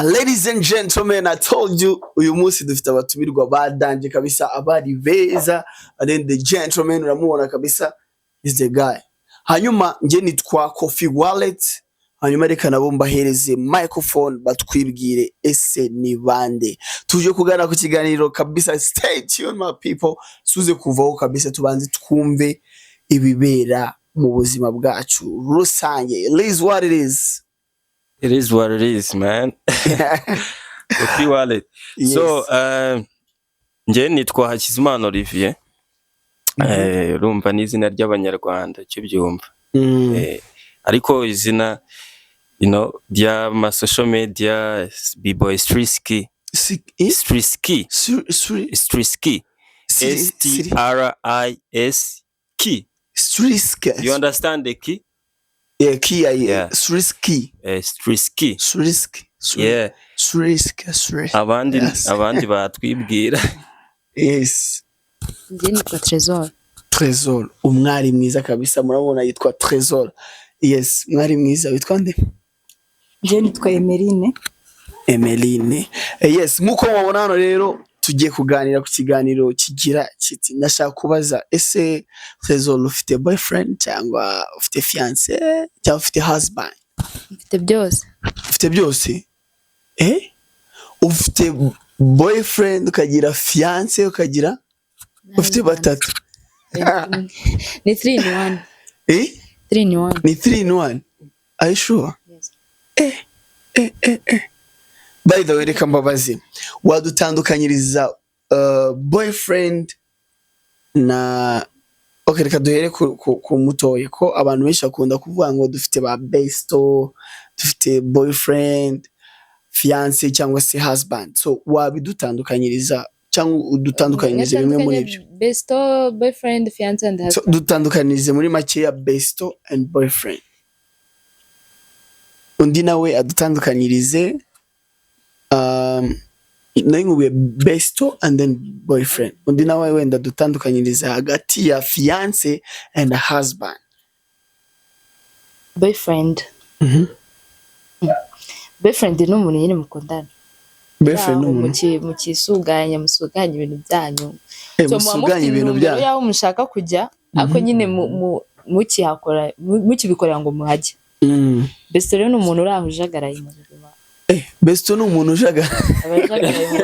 Ladies and gentlemen, I told you, uyu munsi dufite abatumirwa ba danger kabisa, abari beza, and then the gentleman uramubona kabisa is the guy. Hanyuma nge nitwa Coffee Wallet, hanyuma reka nabo mbahereze microphone batwibwire ese ni bande. Tuje kuganira ku kiganiro kabisa, stay tuned, my people, suze kuvaho kabisa, tubanze twumve ibibera mu buzima bwacu rusange. It is what it is. It is what it is, man. Coffee Wallet. Yes. So, njye nitwa Hakizimana Olivier. Urumva ni izina ry'Abanyarwanda, icyo byumva. Ariko izina ry'ama social media, B-boy Striski. Eh? Striski. Striski. S T R I S K. Strisk. You understand the key? Yeah, key. Yeah. Striski. Striski. Strisk. Yeah. Strisk. Strisk. Abandi Yes. abandi batwibwira. Yes. Njye nitwa Trésor. Trésor. Umwari mwiza kabisa, murabona yitwa Trésor. Yes, mwari mwiza witwa nde? Njye nitwa Emeline. Emeline. Yes, nkuko mubona hano rero tugiye kuganira ku kiganiro kigira kiti: ndashaka kubaza, ese Trésor, ufite boyfriend cyangwa ufite fiancé cyangwa ufite husband? Mfite byose. Ufite byose? Eh, ufite boyfriend, ukagira fiancé, ukagira, ufite batatu? Ni 3 in 1. Eh? 3 in 1. Ni 3 in 1? Are you sure? Yes. Eh eh eh eh, by the way, reka mbabaze, wadutandukanyiriza boyfriend na, okay, reka duhere ku mutoya, ko abantu benshi bakunda kuvuga ngo dufite ba besto, dufite boyfriend, fiance cyangwa se husband. So wabidutandukanyiriza cyangwa udutandukanyirize bimwe muri ibyo? Besto, boyfriend, fiance and So, husband. dutandukanyirize muri makeya besto and boyfriend. Undi nawe adutandukanyirize, nayo nkubuye besto and then boyfriend. Undi nawe wenda dutandukanyirize hagati ya fiance and husband. Boyfriend. Boyfriend ni umuntu nyine mukundana. Boyfriend ni Aho umuntu mukisuganya, musuganya ibintu byanyu. Eh, So muba musuganya mufite ibintu intumbero byanyu. y'aho mushaka kujya, ariko nyine mukihakora, mukibikorera ngo muhajye. Besto rero ni umuntu uri aho ujagaraye mu buzima. Eh, besto ni umuntu ujagaraye? Aba ajagaraye mu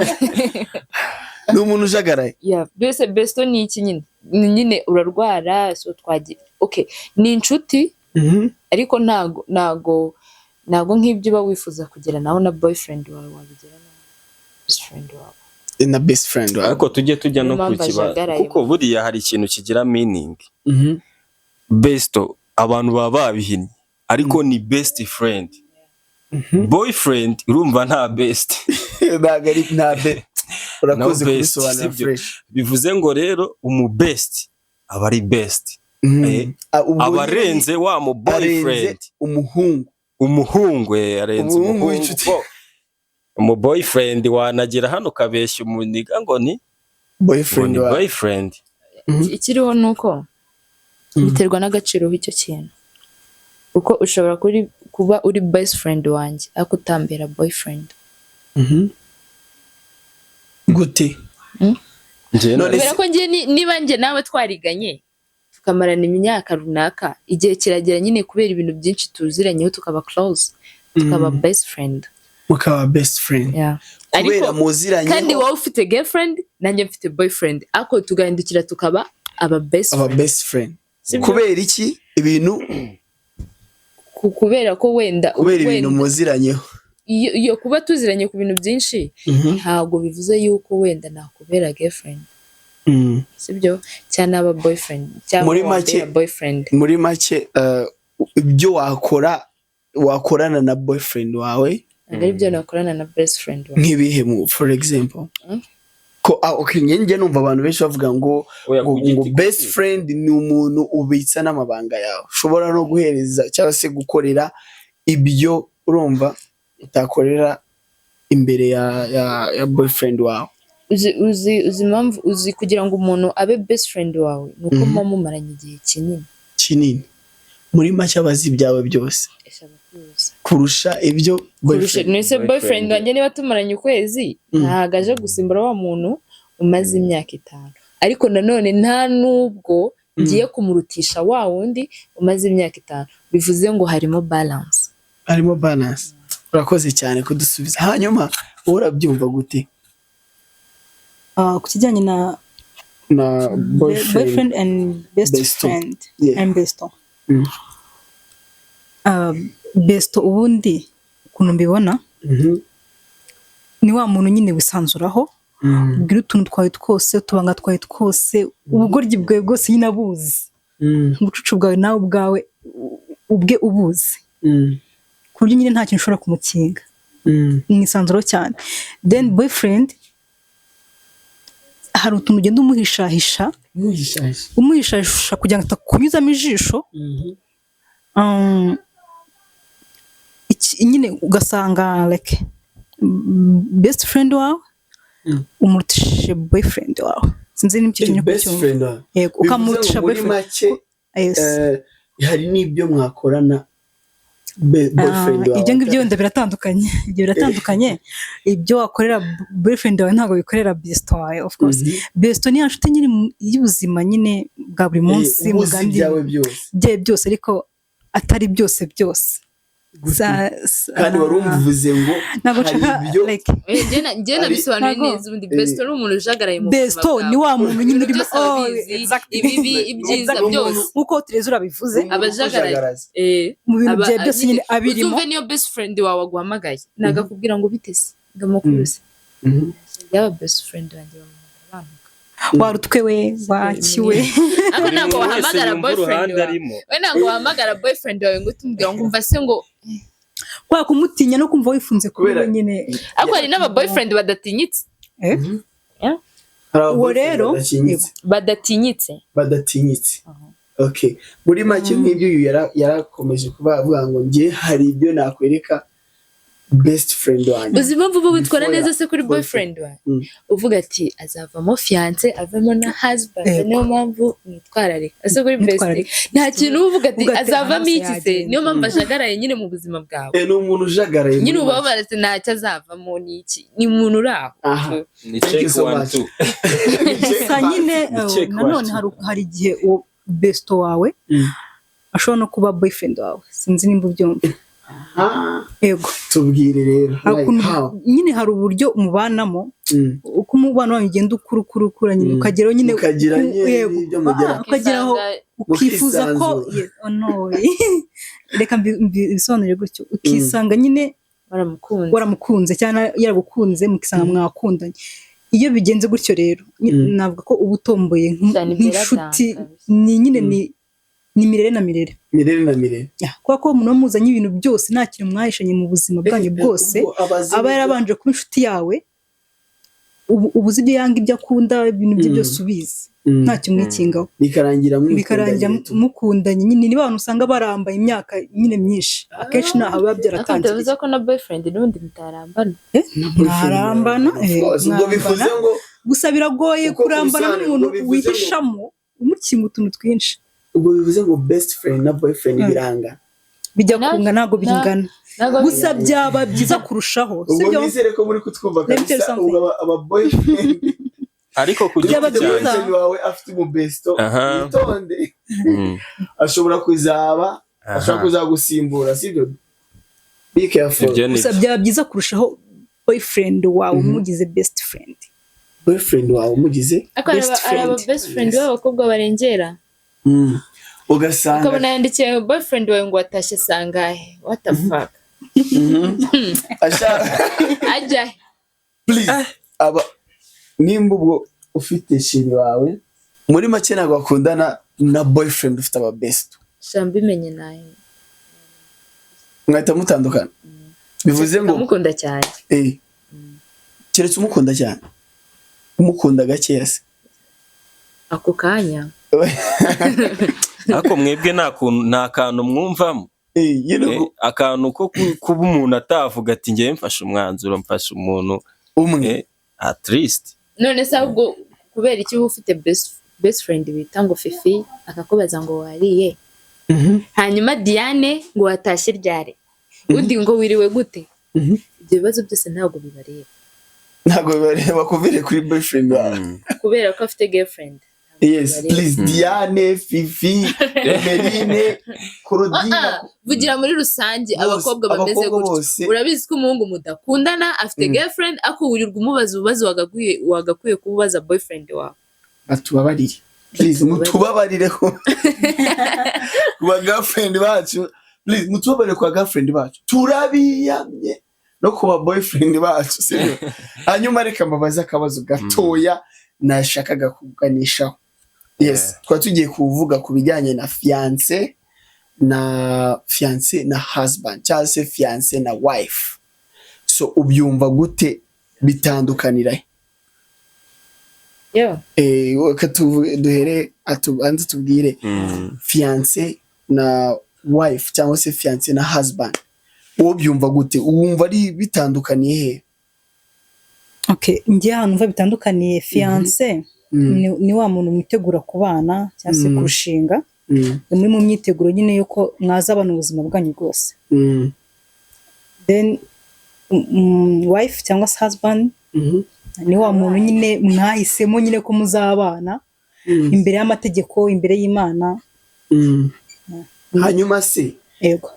Ni umuntu ujagaraye? Yeah, mbese besto ni iki nyine? Ni nyine urarwara, so twagiye. Okay, ni inshuti, ariko ntago nk'ibyo uba wifuza kugera naho na boyfriend wawe wabigera na best friend wawe. Na best friend wawe. Ariko tujye tujya no Niyo ku mpamvu kiba ajagaraye. kuko buriya hari ikintu kigira meaning. Besto abantu baba babihinnye, ariko ni best friend. Boyfriend urumva nta best. Ntabwo ari nta be, urakoze No best, kubisobanura. Sibyo? Fresh. Bivuze ngo rero umu best aba ari best. Ah, ubwo aba nyine arenze wa mu arenze boyfriend. Umuhungu. Umuhungu, arenze Umuhungu umuhungu. w'inshuti. Umu boyfriend wanagera hano ukabeshya umuniga ngo ni ngo boyfriend ni wawe. boyfriend. Ikiriho ni uko biterwa n'agaciro k'icyo kintu, kuko ushobora kuba uri best friend wanjye ariko utambera boyfriend. Gute? Njye None Kubera ko njye niba njye nawe twariganye, tukamarana imyaka runaka, igihe kiragera nyine kubera ibintu byinshi tuziranyeho tukaba close, tukaba best friend. Mukaba best friend. Yeah. Kubera Ariko muziranye. kandi wowe ufite girlfriend, nanjye mfite boyfriend, ariko tugahindukira tukaba aba best aba friend. Best friend. Sibyo? Kubera iki ibintu? Kubera ko wenda Kubera ibintu wenda muziranyeho. Iyo kuba tuziranye ku bintu byinshi ntabwo bivuze yuko wenda nakubera girlfriend, sibyo? Cyangwa naba boyfriend cyangwa Muri wambera boyfriend. Muri make, ibyo wakora wakorana na boyfriend wawe ntabwo ari byo nakorana na best friend wawe. Nk'ibihe mu, for example? Ko ah, okay, njye numva abantu benshi bavuga ngo Oya, ngo, ku giti ngo ku best giti. friend ni umuntu ubitsa n'amabanga yawe, ushobora no guhereza cyangwa se gukorera ibyo urumva utakorera imbere ya boyfriend wawe. Uzi impamvu, uzi kugira ngo umuntu abe best friend wawe ni uko muba mumaranye igihe kinini. Kinini, muri make abazi ibyawe byose. Ese aba akuzi. Nifuza Kurusha ibyo kurusha boyfriend. Nese boyfriend Boyfriend. wanjye niba tumaranye ukwezi, ntabwo aje gusimbura wa muntu umaze imyaka 5, ariko nanone nta nubwo ngiye kumurutisha wa wundi umaze imyaka 5. Bivuze ngo harimo balance. Harimo balance. Urakoze cyane kudusubiza. Hanyuma wowe urabyumva gute? Ah, ku kijyanye na Na boyfriend, boyfriend and best Besto. friend Yeah. and besto. Ah, besto ubundi ukuntu mbibona, ni wa muntu nyine wisanzuraho, ubwira utuntu twawe twose, utubanga twawe twose, ubugoryi bwawe bwose nyine abuzi, ubucucu bwawe nawe ubwawe ubwe ubuzi, ku buryo nyine nta kintu ushobora kumukinga, mwisanzuraho cyane. Then boyfriend hari utuntu ugenda umuhishahisha, Mwihishahisha. umuhishahisha kugira ngo atakunyuzamo ijisho. Nyine ugasanga like best friend wawe umurutishije boyfriend wawe. Sinzi niba icyo kintu Best kucyumva. friend wawe. Yego, Bivuze ukamurutisha ngo muri boyfriend. make, Yes. hari n'ibyo mwakorana boyfriend Ah, wawe. ibyo ngibyo wenda biratandukanye, ibyo biratandukanye. Ibyo wakorera boyfriend wawe ntabwo bikorera best wawe, of course. Best ni ya nshuti nyine y'ubuzima nyine bwa buri munsi, Ubuzi muganira ibyawe byose. Bye byose, ariko atari byose byose. Gute? Kandi wari umvuze ngo Ntabwo hari nshaka ibyo like Njye nabisobanuye Ntabwo- neza. Ubundi besto ni umuntu ujagaraye mu buzima besto bwawe. ni wa muntu nyine Ibintu urimo byose aba abizi, exactly. ibibi, ibyiza, Exactly. byose. Nk'uko Tereza urabivuze. Umuntu Abajagaraye. ujagaraza. Mu bintu byawe byose nyine abirimo. Uzumve, niyo best friend wawe aguhamagaye, ntabwo akubwira ngo bite se, ngo amakuru se. Yaba best friend wanjye bamuhamagara bantuka. Warutwe we, wakiwe. Ariko Buri ntabwo muntu wese wahamagara yumva boyfriend uruhande wawe. arimo. We ntabwo wahamagara boyfriend wawe ngo tumubwira ngo umva se, ngo Kwa kumutinya no kumva wifunze kuri we nyine. Ariko hari n'aba boyfriend badatinyitse. Eh? Hari aba Uwo boyfriend rero, badatinyitse. Badatinyitse. Badatinyitse, okay. Muri make nk'ibyo uyu yarakomeje kuba avuga ngo njye hari ibyo nakwereka best friend wanjye. Uzi impamvu uba witwara Before neza se kuri boyfriend. boyfriend wawe? Uvuga ati azavamo fiance, avemo na husband. Yego. Niyo mpamvu mwitwararika. Ese kuri best Mwitwararika. nta kintu uba uvuga ati Uvuga ati, azavamo amaraso iki se? yagenda. Niyo mpamvu ajagaraye nyine mu buzima bwawe. Eh, ni umuntu ujagaraye Nyine muri uba make. wabaza ati ntacyo azavamo, ni iki, ni umuntu uri aho. Aha. Ni Thank you check so one much. two. Gusa nyine Ni check nanone one two. hari igihe uwo besto wawe ashobora no kuba boyfriend wawe. Sinzi nimba ubyumva. Ah, Yego. tubwire rero. Hari Like how? nyine hari uburyo mubanamo, uko umubano wanyu ugenda ukura, ukura, ukura nyine, ukageraho nyine Mukagira nyine yego. n'ibyo mugeraho. Ah, ukageraho ukifuza ko Mukisanzura. Oh, no. Reka mbisobanure gutyo: ukisanga nyine waramukunze. Waramukunze cyangwa yaragukunze, mukisanga mwakundanye. Iyo bigenze gutyo rero, navuga ko uba utomboye Cyane nk'inshuti. byaratanga. Ni nyine ni mirere na mirere. Mirere na mirere. Yeah, kubera ko umuntu muzanye ibintu byose, nta kintu mwahishanye mu buzima bwanyu bwose, Ubwo abazi aba yarabanje kuba inshuti yawe, ubu uzi ibyo yanga, ibyo akunda, ibintu bye byose ubizi, ntacyo umwikingaho. Bikarangira Bikarangira mwikundanye tu. mukundanye nyine. Niba abantu usanga barambaye imyaka nyine myinshi, akenshi ntaho biba Ariko byaratangiriye. bitavuze ko na boyfriend n'ubundi mutarambana. Mwarambana, Of course, ubwo bivuze mwarambana. ngo Gusa biragoye Uko kurambana kubisobanura, n'umuntu ubwo bivuze ngo wihishamo, umukinga utuntu twinshi. Ubwo bivuze ngo best friend na boyfriend biranga. Bijya kunga, ntabwo bingana. Ntabwo Gusa byaba byiza kurushaho, Ubwo sibyo? nizere ko muri kutwumva Let me tell you kabisa. something. Ubwo aba boyfriend Ariko ku giti Byaba cyanjye byiza. boyfriend wawe afite umubesto, witonde, ashobora kuzaba ashobora kuzagusimbura, sibyo? Be careful. Ibyo ni Gusa byaba byiza kurushaho boyfriend wawe umugize best friend. Boyfriend wawe umugize Ariko hari best hari aba friend. best friend b'abakobwa barengera, Ugasanga ukabona yandikiye boyfriend wawe ngo watashye sangahe? What the fuck? Ashaka Ajya he? Please, aba nimba ubwo ufite chéri wawe, muri make ntabwo bakundana na boyfriend ufite aba best. Sha, mbimenye nawe. Mwahita mutandukana. Bivuze ngo Ndamukunda cyane. Eh, keretse umukunda cyane, umukunda gakeya se? Ako kanya. Ariko mwebwe nta kuntu, nta kantu mwumvamo? Eh, nyine Eh, akantu ko kuba umuntu atavuga ati ngewe mfashe umwanzuro, mfashe umuntu umwe. At least. None se ahubwo kubera iki uba ufite best friend bita ngo Fifi, akakubaza ngo wariye, hanyuma Diane ngo watashye ryari? Undi ngo wiriwe gute? Ibyo bibazo byose ntabwo bibareba. Ntabwo bibareba, kuvire kuri boyfriend wawe. Kubera ko afite girlfriend. Ntabwo Yes. bibareba. Please, Diane, Fifi, Emeline, Claudine. Ah, ah, vugira muri rusange. Bose, Abakobwa bameze abakobwa gutyo. bose. Urabizi ko umuhungu mudakundana afite girlfriend, ariko wirirwa umubaza ibibazo wagakwiye kubaza boyfriend wawe. Batubabarire, please, mutubabarire ku ba girlfriend bacu. Please, mutubabarire ku ba girlfriend bacu, turabiyamye, no ku ba boyfriend bacu, sibyo? Hanyuma reka mbabaze akabazo gatoya nashakaga kuganishaho. Yes. Twari tugiye kuvuga ku bijyanye na fiance na husband cyangwa se fiance na wife. So ubyumva gute? Bitandukanira he? Yeah. Reka duhere atubanze tubwire fiance na wife cyangwa se fiance na husband, wowe byumva gute? Wumva ari bitandukaniye he? Okay, njye ahantu mva bitandukaniye, fiance ni wa muntu mwitegura kubana cyangwa se kurushinga. Ni muri mu myiteguro nyine y'uko mwazabana ubuzima bwanyu bwose. Then wife cyangwa se husband ni wa muntu nyine mwahisemo nyine ko muzabana imbere y'amategeko, imbere y'Imana. Hanyuma se Yego.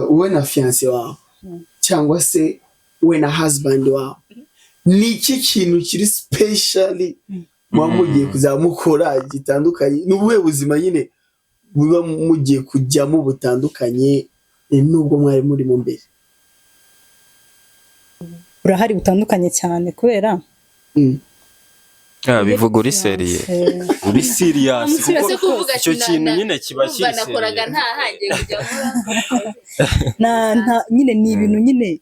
Wowe na fiance wawe cyangwa se we na husband wawe, ni iki kintu kiri specially muba mugiye kuzaba mukora gitandukanye? Ni ubuhe buzima nyine buba mugiye kujyamo butandukanye n'ubwo mwari murimo mbere? Burahari butandukanye cyane kubera Ah, bivuga uri sérieux? Uri serious? Ese Kuko kuvuga icyo ati kintu nyine kiba urumva kiri nakoraga sérieux. Ntahangiye kujya nkora. Na nyine ni ibintu nyine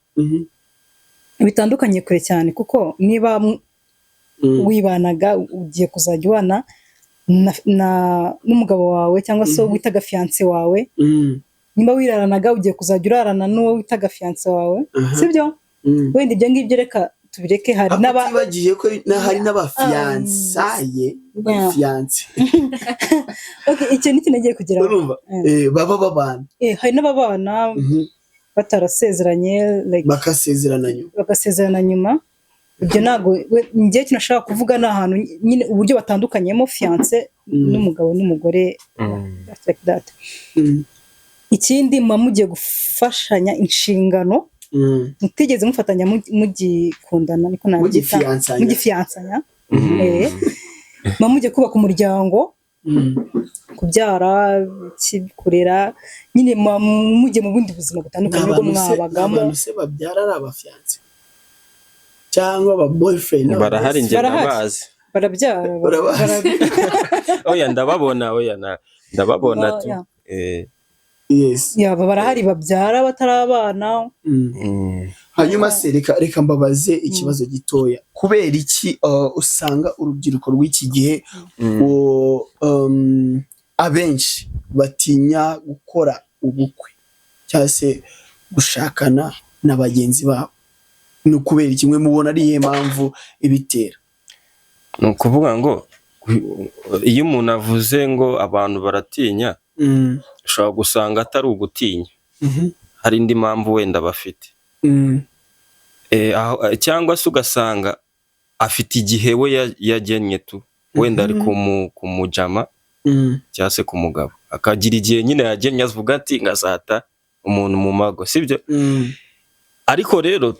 bitandukanye kure cyane, kuko niba wibanaga, ugiye kuzajya ubana n'umugabo wawe cyangwa se uwo witaga fiance wawe. Niba wiraranaga, ugiye kuzajya urarana n'uwo witaga fiance wawe. Sibyo? Wenda ibyo ngibyo reka tubireke, hari Ariko n'aba utibagiye ko hari n'abafiyansaye. Yeah. Fiance. Okay, icyo ni ikintu nagiye kugeraho. Urumva? Baba babana. Hari n'ababana batarasezeranye, like, Bakasezerana nyuma. Bagasezerana nyuma. Ibyo ntabwo njye ikintu nashaka kuvuga ni ahantu nyine uburyo batandukanyemo fiance n'umugabo n'umugore, like that. Ikindi, muba mugiye gufashanya inshingano mutigeze mufatanya mugikundana, niko nabyita. Mugifiyansanya. Mugifiyansanya. Muba mugiye kubaka umuryango, kubyara, kurera, nyine muba mugiye mu bundi buzima butandukanye n'ubwo mwabagamo. Abantu se babyara ari abafiance cyangwa aba boyfriend n'aba Barahari, njye Barahari. ndabazi. Barabyara. Urabazi? Oya, ndababona, oya, ndababona Oh, tu. yeah. Yaba barahari babyara batarabana. Hanyuma se reka mbabaze ikibazo gitoya. Kubera iki usanga urubyiruko rw'iki gihe abenshi batinya gukora ubukwe cyangwa se gushakana na bagenzi babo? Ni ukubera kimwe mubona ari iyihe mpamvu ibitera? Ni ukuvuga ngo iyo umuntu avuze ngo abantu baratinya, ushobora gusanga atari ugutinya, hari indi mpamvu wenda bafite. Cyangwa se ugasanga afite igihe we yagennye tu, wenda ari kumujama cyangwa se ku mugabo, akagira igihe nyine yagennye avuga ati ngazata umuntu mu mago, sibyo? Ariko rero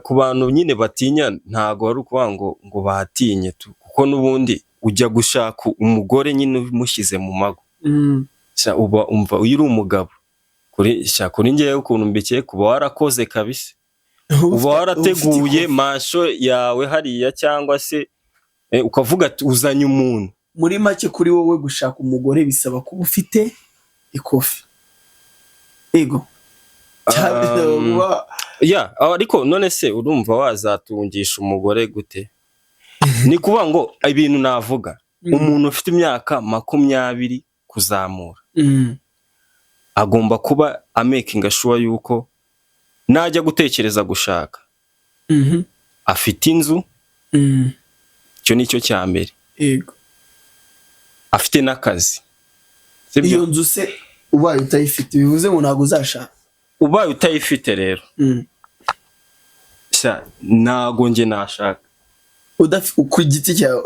ku bantu nyine batinya, ntago ari ukuvuga ngo batinye tu, kuko n'ubundi ujya gushaka umugore nyine umushyize mu mago. Sha, uba umva iyo uri umugabo, kuri sha, kuri njyewe ukuntu mbikeka, uba warakoze kabisa, uba warateguye masho yawe hariya, cyangwa se ukavuga ati uzanye umuntu. Muri make, kuri wowe gushaka umugore bisaba kuba ufite ikofi, ego? Cyangwa Ya, ariko none se urumva wazatungisha umugore gute? Ni kuvuga ngo ibintu navuga, umuntu ufite imyaka 20 kuzamura agomba kuba amakinga sure yuko najya gutekereza gushaka afite inzu. Icyo ni cyo cya mbere. Afite n'akazi, sibyo? Iyo nzu se ubaye utayifite, bivuze ngo ntabwo uzashaka? Ubaye utayifite rero, sha, ntago njye nashaka. Ku giti cyawe?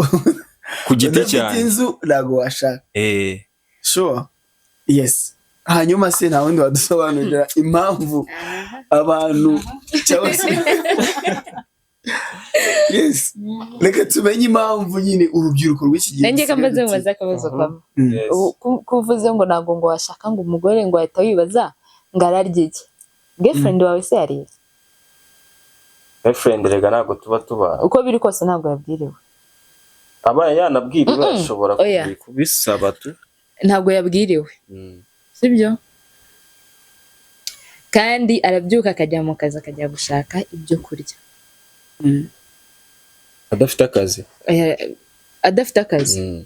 Ku giti Udafite cyanjye. inzu ntabwo washaka? Eh. Sure, yes. Hanyuma se nta wundi wadusobanurira impamvu abantu, cyangwa se, yes, reka tumenye impamvu nyine urubyiruko rw'iki gihe Nanjye rusigaye kambaze rutinya. mubaze akabazo kamwe. Yes. Ubu ko uvuze ngo ntabwo ngo washaka ngo umugore, ngo wahita wibaza ngo ararya iki, girlfriend wawe se yariye? Girlfriend rega ntabwo tuba tubana. Uko biri kose ntabwo yabwiriwe. Abaye yanabwiriwe, ashobora Oya. kubisaba tu. Ntabwo yabwiriwe. Sibyo? Kandi arabyuka akajya mu kazi, akajya gushaka ibyo kurya. Adafite akazi? Adafite akazi.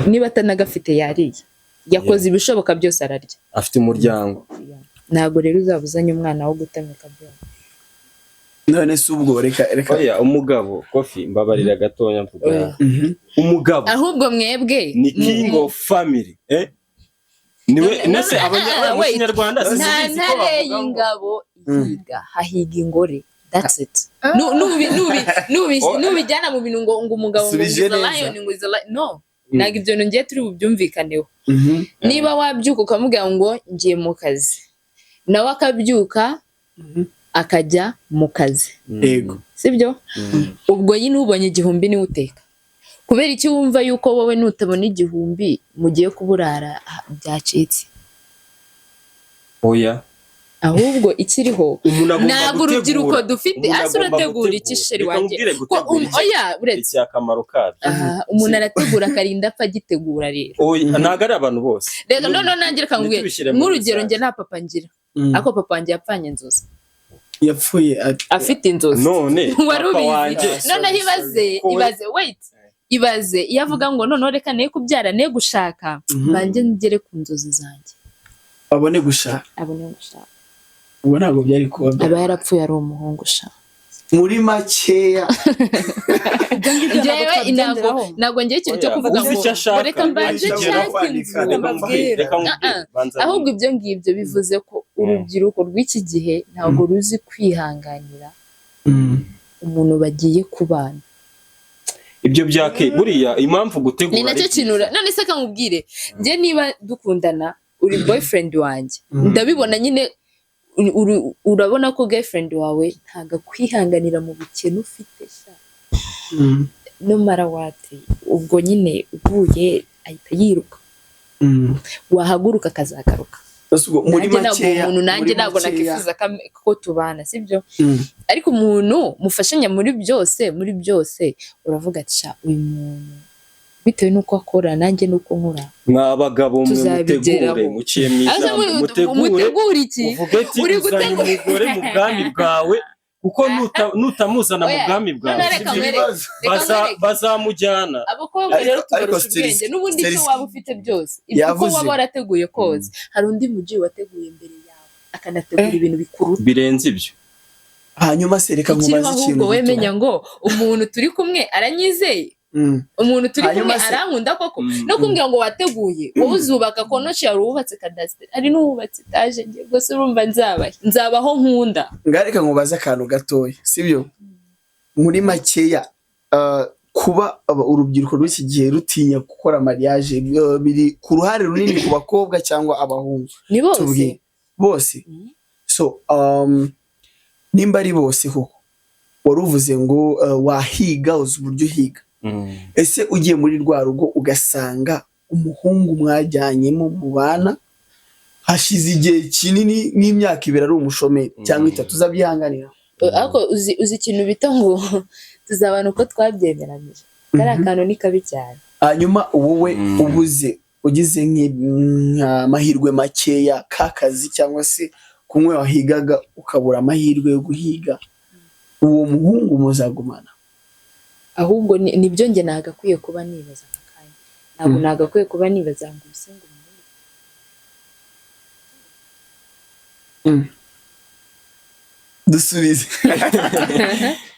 Niba atanagafite, yariye, yakoze ibishoboka byose ararya. Afite umuryango. Ntabwo rero uzaba uzanye umwana wo gutamika byose. None se ubwo reka reka. Oya, umugabo, Kofi, mbabarira gatonya mvuga. Oya. Umugabo Ahubwo mwebwe ni king of family, eh, niwe nese Ah, mu wait. Kinyarwanda Nta sinzi ko ntare bavuga ngo y'ingabo ihiga, hahiga ingore. That's it. Oh. Nubijyana mu bintu ngo umugabo ngo Subije is a neza. lion, ngo is a lion, no, ntabwo ibyo bintu ngiye turi bubyumvikaneho. Niba wabyuka ukamubwira ngo ngiye mu kazi, nawe akabyuka akajya mu kazi, sibyo? Ubwo nyine ubonye 1000 niwe uteka. Kubera iki wumva yuko wowe nutabona 1000 mugiye kuburara, ah, byacitse? Oya. Ahubwo ikiriho, Umuntu agomba ntabwo urubyiruko gutegura. dufite Umuntu hasi agomba urategura iki, gutegura. chéri Reka wanjye? nkubwire Ko gutegura iki. oya, uretse Iki akamaro kabyo. Aha, umuntu arategura akarinda apfa agitegura rero. Oya, ntabwo ari abantu bose. Reka noneho nanjye reka nkubwire. Ntitubishyire muri Nk'urugero, rusange. njye nta papa ngira, ariko papa wanjye yapfanye inzozi. Yapfuye Afite inzozi. None Wari papa ubizi? wanjye Noneho ibaze, ibaze, wait, ibaze iyo avuga ngo noneho reka ne kubyara, ne gushaka, banjye ngere ku nzozi zanjye, abone gushaka. Abone gushaka. Ubwo ntabwo byari kuba Aba yarapfuye ari umuhungu sha. Muri makeya. Ibyo ngibyo ntabwo Njyewe ntabwo twabigenderaho. ntabwo ngiye ikintu cyo Oya, kuvuga uzi ngo icyo ashaka, ngo reka mbanze reka nshake kwandika, inzu. Reka nkubwire, reka nkubwire, Ah, ah. banza. Ahubwo ibyo ngibyo bivuze ko urubyiruko rw'iki gihe ntabwo ruzi kwihanganira umuntu bagiye kubana. Ibyo byake buriya impamvu gutegura Ni nacyo ari kintu byiza. None se kamubwire, njye niba dukundana, uri boyfriend wanjye, ndabibona nyine, urabona ko girlfriend wawe ntabwo akwihanganira mu bukene ufite sha, no matter what. Ubwo nyine uguye ahita yiruka, wahaguruka akazagaruka. Ese ubwo muri Nanjye ntabwo makeya, umuntu, nanjye muri ntabwo makeya, nakwifuza ko tubana, sibyo? Ariko umuntu mufashanya muri byose, muri byose, uravuga ati sha, uyu muntu bitewe n'uko akora nanjye n'uko nkora, Mwa bagabo mwe, tuzabigeraho. mutegure, muciye mu Aze ijambo, mutegure, mutegure iki? Uvuge ati Uri uzanye gutegura- umugore mu bwami bwawe, kuko nutamuzana mu Oya, bwami bwawe, none reka sibyo? nkwereke, reka nkwereke. Bazamujyana. Abakobwa rero Ariko tubarusha ubwenge. N'ubundi icyo waba ufite byose, ibyo uko Yavuze. waba warateguye kose, hari undi muji wateguye mbere yawe, akanategura ibintu bikuruta. Birenze ibyo. Hanyuma se reka Ikiriho nkubaze ikintu ahubwo we gito. menya ngo umuntu turi kumwe aranyizeye, umuntu turi Hanyuma kumwe arankunda koko. No kumbwira ngo wateguye, wowe uzubaka konoshi, hari uwubatse kadasiteri, hari n'uwubatse etaje. Njye rwose urumva nzabaho nkunda. Ngaho reka nkubaze akantu gatoya, sibyo? Muri makeya, kuba urubyiruko rw'iki gihe rutinya gukora mariage, biri ku ruhare runini ku bakobwa cyangwa abahungu? Ni bose. Tubwire. Bose. So nimba ari bose koko, wari uvuze ngo wahiga, uzi uburyo uhiga. Ese ugiye muri rwa rugo ugasanga umuhungu mwajyanyemo mubana hashize igihe kinini, nk'imyaka 2 ari umushomeri cyangwa 3, uzabyihanganira? Ariko uzi ikintu bita ngo tuzabana uko twabyemeranyije, kariya kantu ni kabi cyane. Hanyuma wowe ubuze, ugize nk'amahirwe makeya k'akazi, cyangwa se kumwe wahigaga ukabura amahirwe yo guhiga, uwo muhungu muzagumana? Ahubwo nibyo njye nagakwiye kuba nibaza aka kanya. Ntabwo nagakwiye kuba nibaza ngo ubuse ngo umuhungu Dusubize.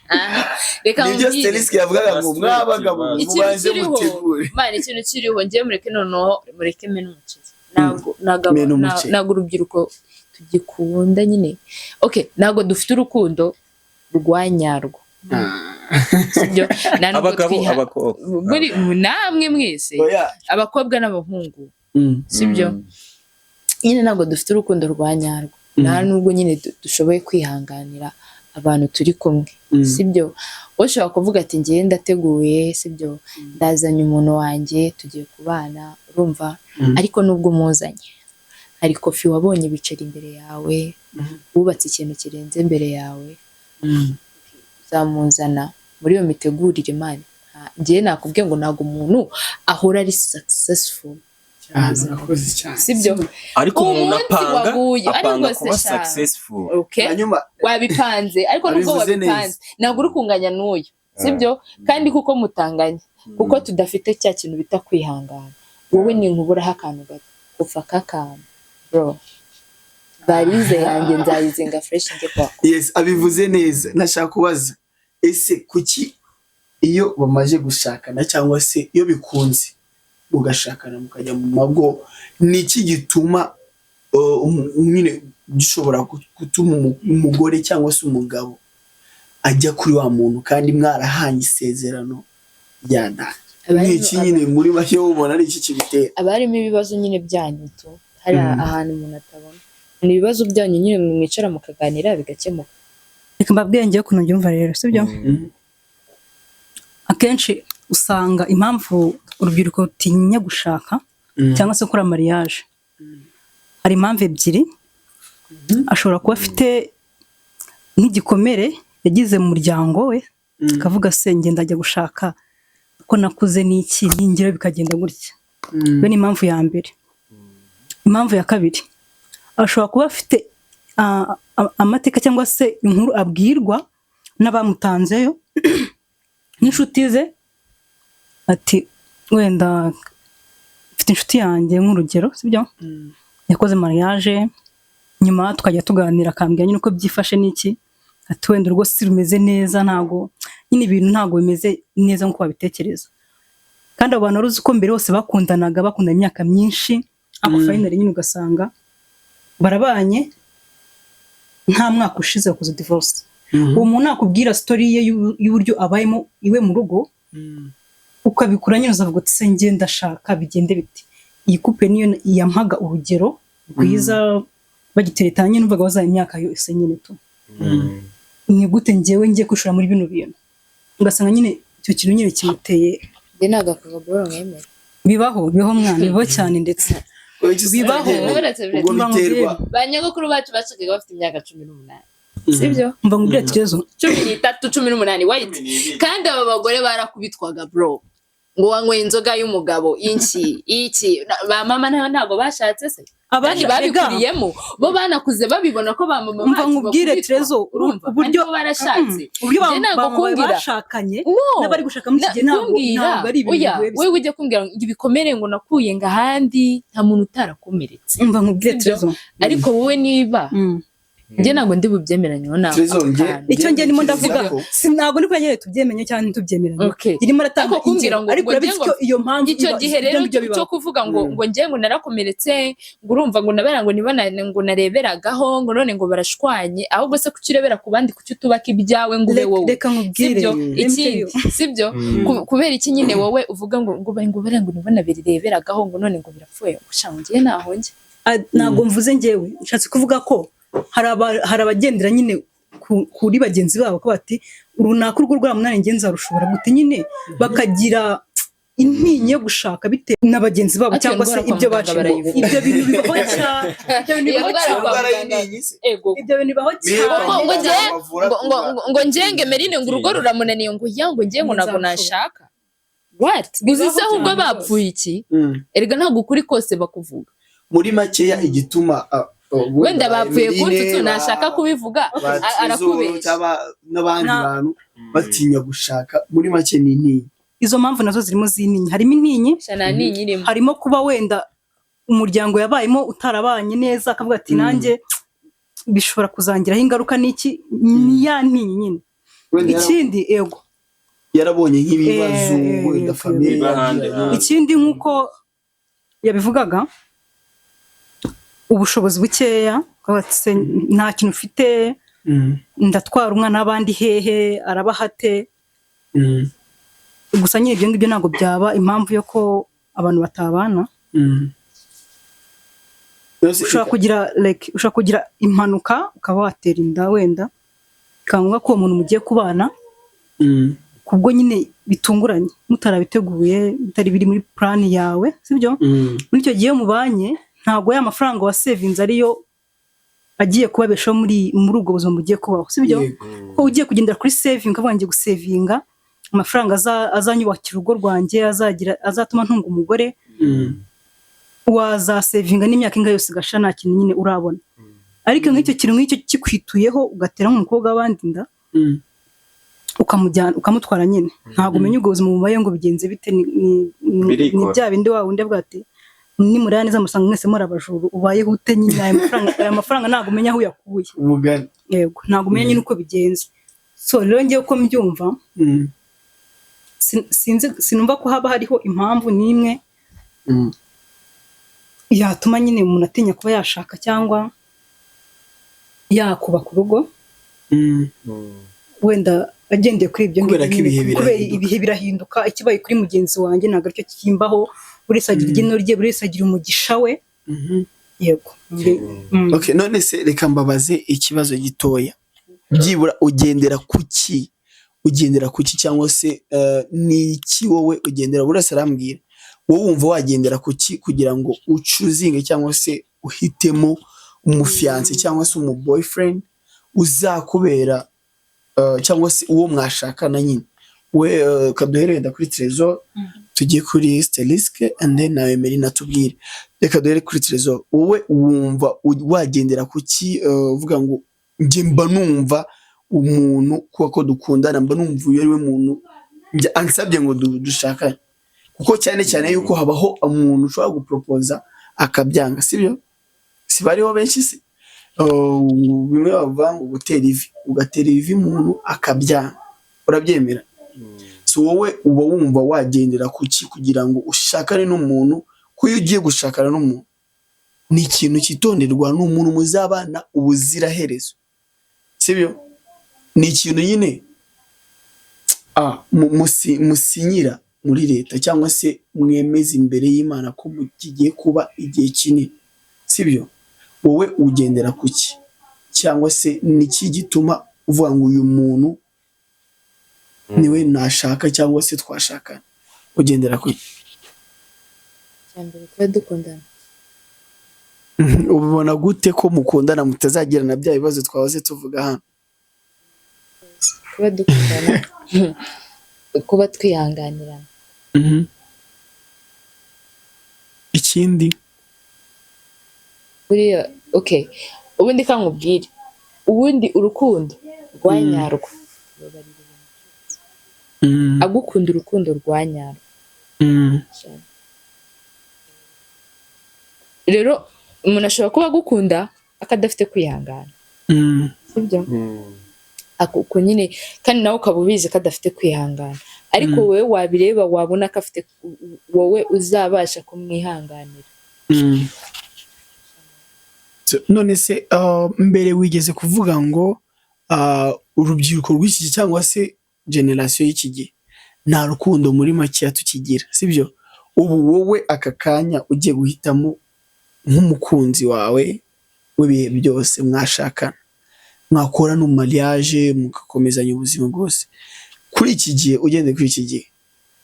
Aha, reka Nibyo nkubwire. Steliski yavugaga ngo mwabagabo Ikintu mubanze kiriho, mutegure. Mani, ikintu kiriho, njyewe mureke noneho, mureke mene umuceri. Ntabwo Mena umuceri. ntabwo urubyiruko tugiye tugikunda nyine. Okay, ntabwo dufite urukundo rwa nyarwo, sibyo? Nta nubwo Abagabo, abakobwa? Muri namwe mwese. Oya. Abakobwa n'abahungu, sibyo? Nyine ntabwo dufite urukundo rwa nyarwo, nta nubwo nyine dushoboye kwihanganira abantu turi kumwe, sibyo? Wowe ushobora kuvuga ati: "Ngewe ndateguye, sibyo? Ndazanye umuntu wanjye, tugiye kubana," urumva? Ariko nubwo umuzanye, hari Kofi wabonye ibiceri imbere yawe, wubatse ikintu kirenze imbere yawe, uzamuzana muri iyo mitegurire. Man, ngewe nakubwiye ngo ntabwo umuntu ahora ari successful. Cyane, urakoze cyane. Sibyo? Ariko umuntu Umunsi apanga waguye, apanga ariko kuba se sha. successful. Okay. Hanyuma Wabipanze, ariko nubwo Abivuze neza. wabipanze, ntabwo uri kunganya n'uyu, sibyo? Kandi kuko mutanganya, kuko tudafite cya kintu bita kwihangana, wowe ni nkuburaho akantu gato, upfa kakantu, bro, valise yanjye nzayizinga fresh njye kwa. Yes, abivuze neza. Nashaka kubaza: ese kuki iyo bamaze gushakana, cyangwa se iyo bikunze mugashakana, mukajya mu mago, ni iki gituma nyine gishobora gutuma umugore cyangwa se umugabo ajya kuri wa muntu kandi mwarahanye isezerano rya danger? Ni iki nyine, muri make, ubona ari iki kibitera? Haba harimo ibibazo nyine byanyu tu, hari ahantu umuntu atabona, ni ibibazo byanyu nyine mwicara mukaganira bigakemuka. Reka mbabwire ngewe ukuntu mbyumva rero, sibyo? Akenshi usanga impamvu urubyiruko rutinya gushaka cyangwa se gukora mariage, hari impamvu ebyiri. Ashobora kuba afite nk'igikomere yagize mu muryango we, akavuga: "Se ngenda ndajya gushaka ko nakuze n'iki, ningira bikagenda gutya?" Iyo ni impamvu ya mbere. Impamvu ya kabiri, ashobora kuba afite amateka cyangwa se inkuru abwirwa n'abamutanzeyo n'inshuti ze, ati: "Wenda mfite inshuti yanjye, nk'urugero, sibyo, yakoze mariage, nyuma tukajya tuganira akambwira nyine uko byifashe n'iki, ati wenda urugo si rumeze neza, ntabwo nyine ibintu ntabwo bimeze neza nk'uko babitekereza." Kandi abo bantu wari uzi ko mbere hose bakundanaga, bakundana imyaka myinshi, ariko finally nyine ugasanga barabanye, nta mwaka ushize bakoze divorce. Uwo muntu nakubwira story ye y'uburyo abayemo iwe mu rugo, ukabikura nyine, uzavuga uti: "Se njye ndashaka bigende bite?" Iyi couple niyo yampaga urugero rwiza. Bagiteretana nyine, numvaga bazaba imyaka yose nyine tu, ni gute njyewe ngiye kwishora muri bino bintu? Ugasanga nyine icyo kintu nyine kimuteye. Njye ntabwo akagaburo mwemera. Bibaho, bibaho mwana, bibaho cyane ndetse. Bibaho. Ubwo Mba biterwa Ba nyogokuru bacu bashakaga bafite imyaka 18, sibyo? Mva nkubwire Terezo. 13, 18, wait. Kandi aba bagore barakubitwaga, bro, ngo wanyweye inzoga y'umugabo, iki iki. Ba mama nayo ntabwo bashatse se kandi? Abasha- Babikuriyemo, bo banakuze babibona ko ba mama Umva bacu nkubwire, bakubitwa. Terezo, Urumva? uburyo Kandi bo barashatse. Uburyo Njye ntabwo ba mama kumbwira- bashakanye No. n'abari gushaka muri iki gihe ntabwo Kumbwira ntabwo ari ibintu oya, bigoye bisa. Wowe ujya kumbwira ngo ibikomere ngo nakuye ngo ahandi, nta muntu utarakomeretse. Umva nkubwire, Sibyo? Terezo. Ariko wowe niba njye ntabwo ndi bubyemeranyeho nawe Terezo, ako kantu. Icyo njye ndimo ndavuga Ko- si ntabwo ndi nyine tubyemenye cyangwa ntitubyemeranye. Okay. Irimo aratanga Ariko kumbwira ingero, ngo- ariko ngo urabizi njye ko iyo mpamvu icyo gihe ibyo rero ngibyo bibaho. cyo kuvuga ngo ngo njye ngo narakomeretse, ngo urumva ngo nabera ngo niba ngo nareberagaho, ngo none ngo barashwanye, ahubwo se kuki urebera ku bandi? Kuki utubaka ibyawe ngo ube wowe? Reka nkubwire. Sibyo? Let me tell Ikindi, you. sibyo? Kubera iki nyine wowe uvuga ngo ngo bariya ngo nibo nabireberagaho, ngo none ngo birapfuye, ngo sha ngiye naho njye? Ah, ntabwo mvuze njyewe, nshatse kuvuga ko hari abagendera nyine kuri bagenzi babo, ko bati: "Runaka urwo rwa munani njye nzarushobora gute?" Nyine bakagira intinyi yo gushaka bitewe na bagenzi babo Ariko iyo cyangwa se ndwara kwa ibyo muganga bacimo. barayivura. Ibyo bintu bibaho cyane, ibyo bintu Iyo bibaho ndwara cyane. kwa Indwara muganga. y'intinyi se? Ego. Ibyo bintu bibaho cyane. Ngo ngo njye ngo Emeline ngo urugo ruramunaniye, ngo ya ngo njye ngo ntabwo nashaka. What? Uzi se ahubwo bapfuye iki? Erega ntabwo ukuri kose bakuvuga. Muri makeya igituma Wenda bapfuye Emeline, kuntutsu, nashaka kubivuga ba Trezor arakubeshya. cyangwa n'abandi bantu batinya gushaka, muri make ni intinyi. Izo mpamvu nazo zirimo z'intinyi, harimo intinyi, Sha, nta ninyi irimo. harimo kuba wenda umuryango yabayemo utarabanye neza, akavuga ati: "Nanjye bishobora kuzangiraho ingaruka." N'iki ni ya ntinyi nyine. Wenda Ikindi, ego. yarabonye nk'ibibazo wenda famille Biba ahandi hantu. Ikindi, nk'uko yabivugaga, Ubushobozi bukeya, ukavuga ati: "Se, nta kintu ufite, ndatwara umwana w'abandi hehe? Arabaha ate?" Gusa nyine ibyo ngibyo ntabwo byaba impamvu yo ko abantu batabana. Ushobora kugira, like, ushobora kugira impanuka ukaba watera inda, wenda bikaba ngombwa ko uwo muntu mugiye kubana, kubwo nyine bitunguranye, mutarabiteguye, bitari biri muri plan yawe, sibyo? Muri icyo gihe iyo mubanye, ntabwo ya mafaranga wasevinze ariyo agiye kubabeshaho muri ubwo buzima mugiye kubaho, sibyo? Yego. Ko ugiye kugendera kuri saving, ukavuga: "Ngiye gusevinga amafaranga azanyubakira urugo rwanjye, azagira, azatuma ntunga umugore," wazasevinga n'imyaka ingahe yose igasha, nta kintu nyine urabona. Ariko nk'icyo kintu nk'icyo kikwituyeho, ugatera nk'umukobwa w'abandi inda, ukamujyana, ukamutwara nyine, ntabwo umenya ubwo buzima mubayeho ngo bigenze bite. Ni Birikora. Bya bindi wa wundi avuga ati: "Nimureba neza musanga mwese muri abajuru." Ubayeho ute nyine? Aya mafaranga ntabwo umenya aho uyakuye. Umugani. Yego, ntabwo umenya nyine uko bigenze. So rero ngewe uko mbyumva, sinzi, sinumva ko haba hariho impamvu n'imwe yatuma nyine umuntu atinya kuba yashaka cyangwa yakubaka urugo, wenda agendeye kuri ibyo Kubera ngibyo ko nyine, ibihe kubera birahinduka. Ibihe birahinduka. Ikibaye kuri mugenzi wanjye ntabwo aricyo kimbaho. Buri wese agira igeno rye, buri wese agira umugisha we. Yego. Okay, none se reka mbabaze ikibazo gitoya. Byibura ugendera kuki? Ugendera kuki cyangwa se ni iki wowe ugendera? Buri wese arambwira. Wowe wumva wagendera kuki kugira ngo uchoosinge cyangwa se uhitemo umufiancé cyangwa se umu boyfriend uzakubera cyangwa se uwo mwashakana nyine? We kaduhere wenda kuri Trezor, tujye kuri Steliske, and then nawe Melina tubwire. Reka duhere kuri Trezor. Wowe wumva wagendera kuki uvuga ngo: "Njye mba numva umuntu kuko ko dukundana, mba numva uyu ari we muntu njye ansabye ngo dushakane"? Kuko cyane cyane yuko habaho umuntu ushobora gupropoza akabyanga, sibyo? Si bariho benshi se? Bimwe bavuga ngo gutera ivi, ugatera ivi umuntu akabyanga, urabyemera? So wowe uba wumva wagendera kuki kugira ngo ushakane n'umuntu? Ko iyo ugiye gushakana n'umuntu ni ikintu cyitonderwa, ni umuntu muzabana ubuziraherezo, sibyo? Ni ikintu nyine musinyira muri leta cyangwa se mwemeza imbere y'Imana ko kigiye kuba igihe kinini, sibyo? Wowe ugendera kuki cyangwa se ni iki gituma uvuga ngo uyu muntu niwe nashaka cyangwa se twashakana? Ugendera kuki? Mbere kuba dukundana. Ubibona gute ko mukundana mutazagirana bya bibazo twahoze tuvuga hano? Kuba dukundana, kuba twihanganirana. Ikindi? Buriya, okay, ubundi kankubwire, ubundi urukundo rwa nyarwo rubabarira ibintu byose. Agukunda urukundo rwa nyarwo. Rero umuntu ashobora kuba agukunda akadafite kwihangana, sibyo? Uko nyine kandi nawe ukaba ubizi ko adafite kwihangana, ariko wowe wabireba wabona ko afite, wowe uzabasha kumwihanganira. So, none se mbere wigeze kuvuga ngo urubyiruko rw'iki gihe cyangwa se generation y'iki gihe nta rukundo muri makeya tukigira, sibyo? Ubu wowe aka kanya ugiye guhitamo nk'umukunzi wawe w'ibihe byose, mwashakana, mwakora no mariage, mugakomezanya ubuzima bwose, kuri iki gihe, ugendeye kuri iki gihe,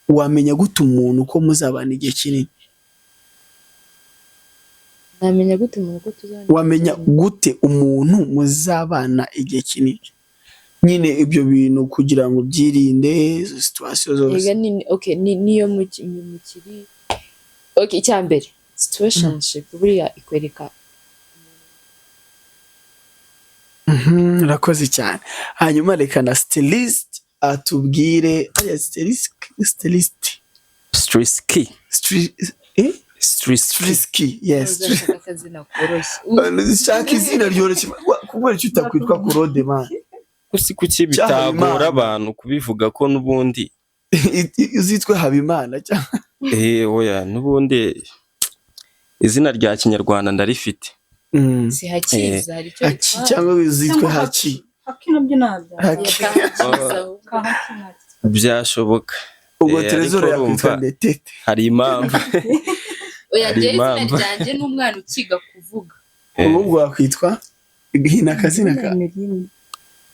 wamenya gute umuntu ko muzabana igihe kinini? Namenya gute umuntu ko tuzabana? Wamenya gute umuntu muzabana igihe kinini nyine, ibyo bintu kugira ngo byirinde izo situation zose? Erega ni okay, ni niyo mukiri, okay, icya mbere situationship buriya ikwereka. Urakoze cyane. Hanyuma reka na Stylist atubwire. Ariya Stylist, Stylist. Striski. Eh? Striski. Striski, yes. Uzashaka akazina koroshye. Shaka izina ryoroshye. Kubera icyo utakwitwa Claude, man? Kusi kuki Cyaha bitagora Habimana. abantu kubivuga ko n'ubundi Uzitwe Habimana cyangwa Oya, n'ubundi izina rya kinyarwanda ndarifite. Si hakiza, hari icyo Haki bitwara. cyangwa zitwe Cyangwa haki. Haki nabyo nabyo. Haki. Hakiza ahubwo. Ka haki nabyo. Byashoboka. Ubwo Trezor Ariko yakwitwa urumva ndetete. Hari impamvu. Oya, Hari njyewe izina impamvu. ryanjye ni umwana ukiga kuvuga. Ubwo wakwitwa hina akazina ka Emeline.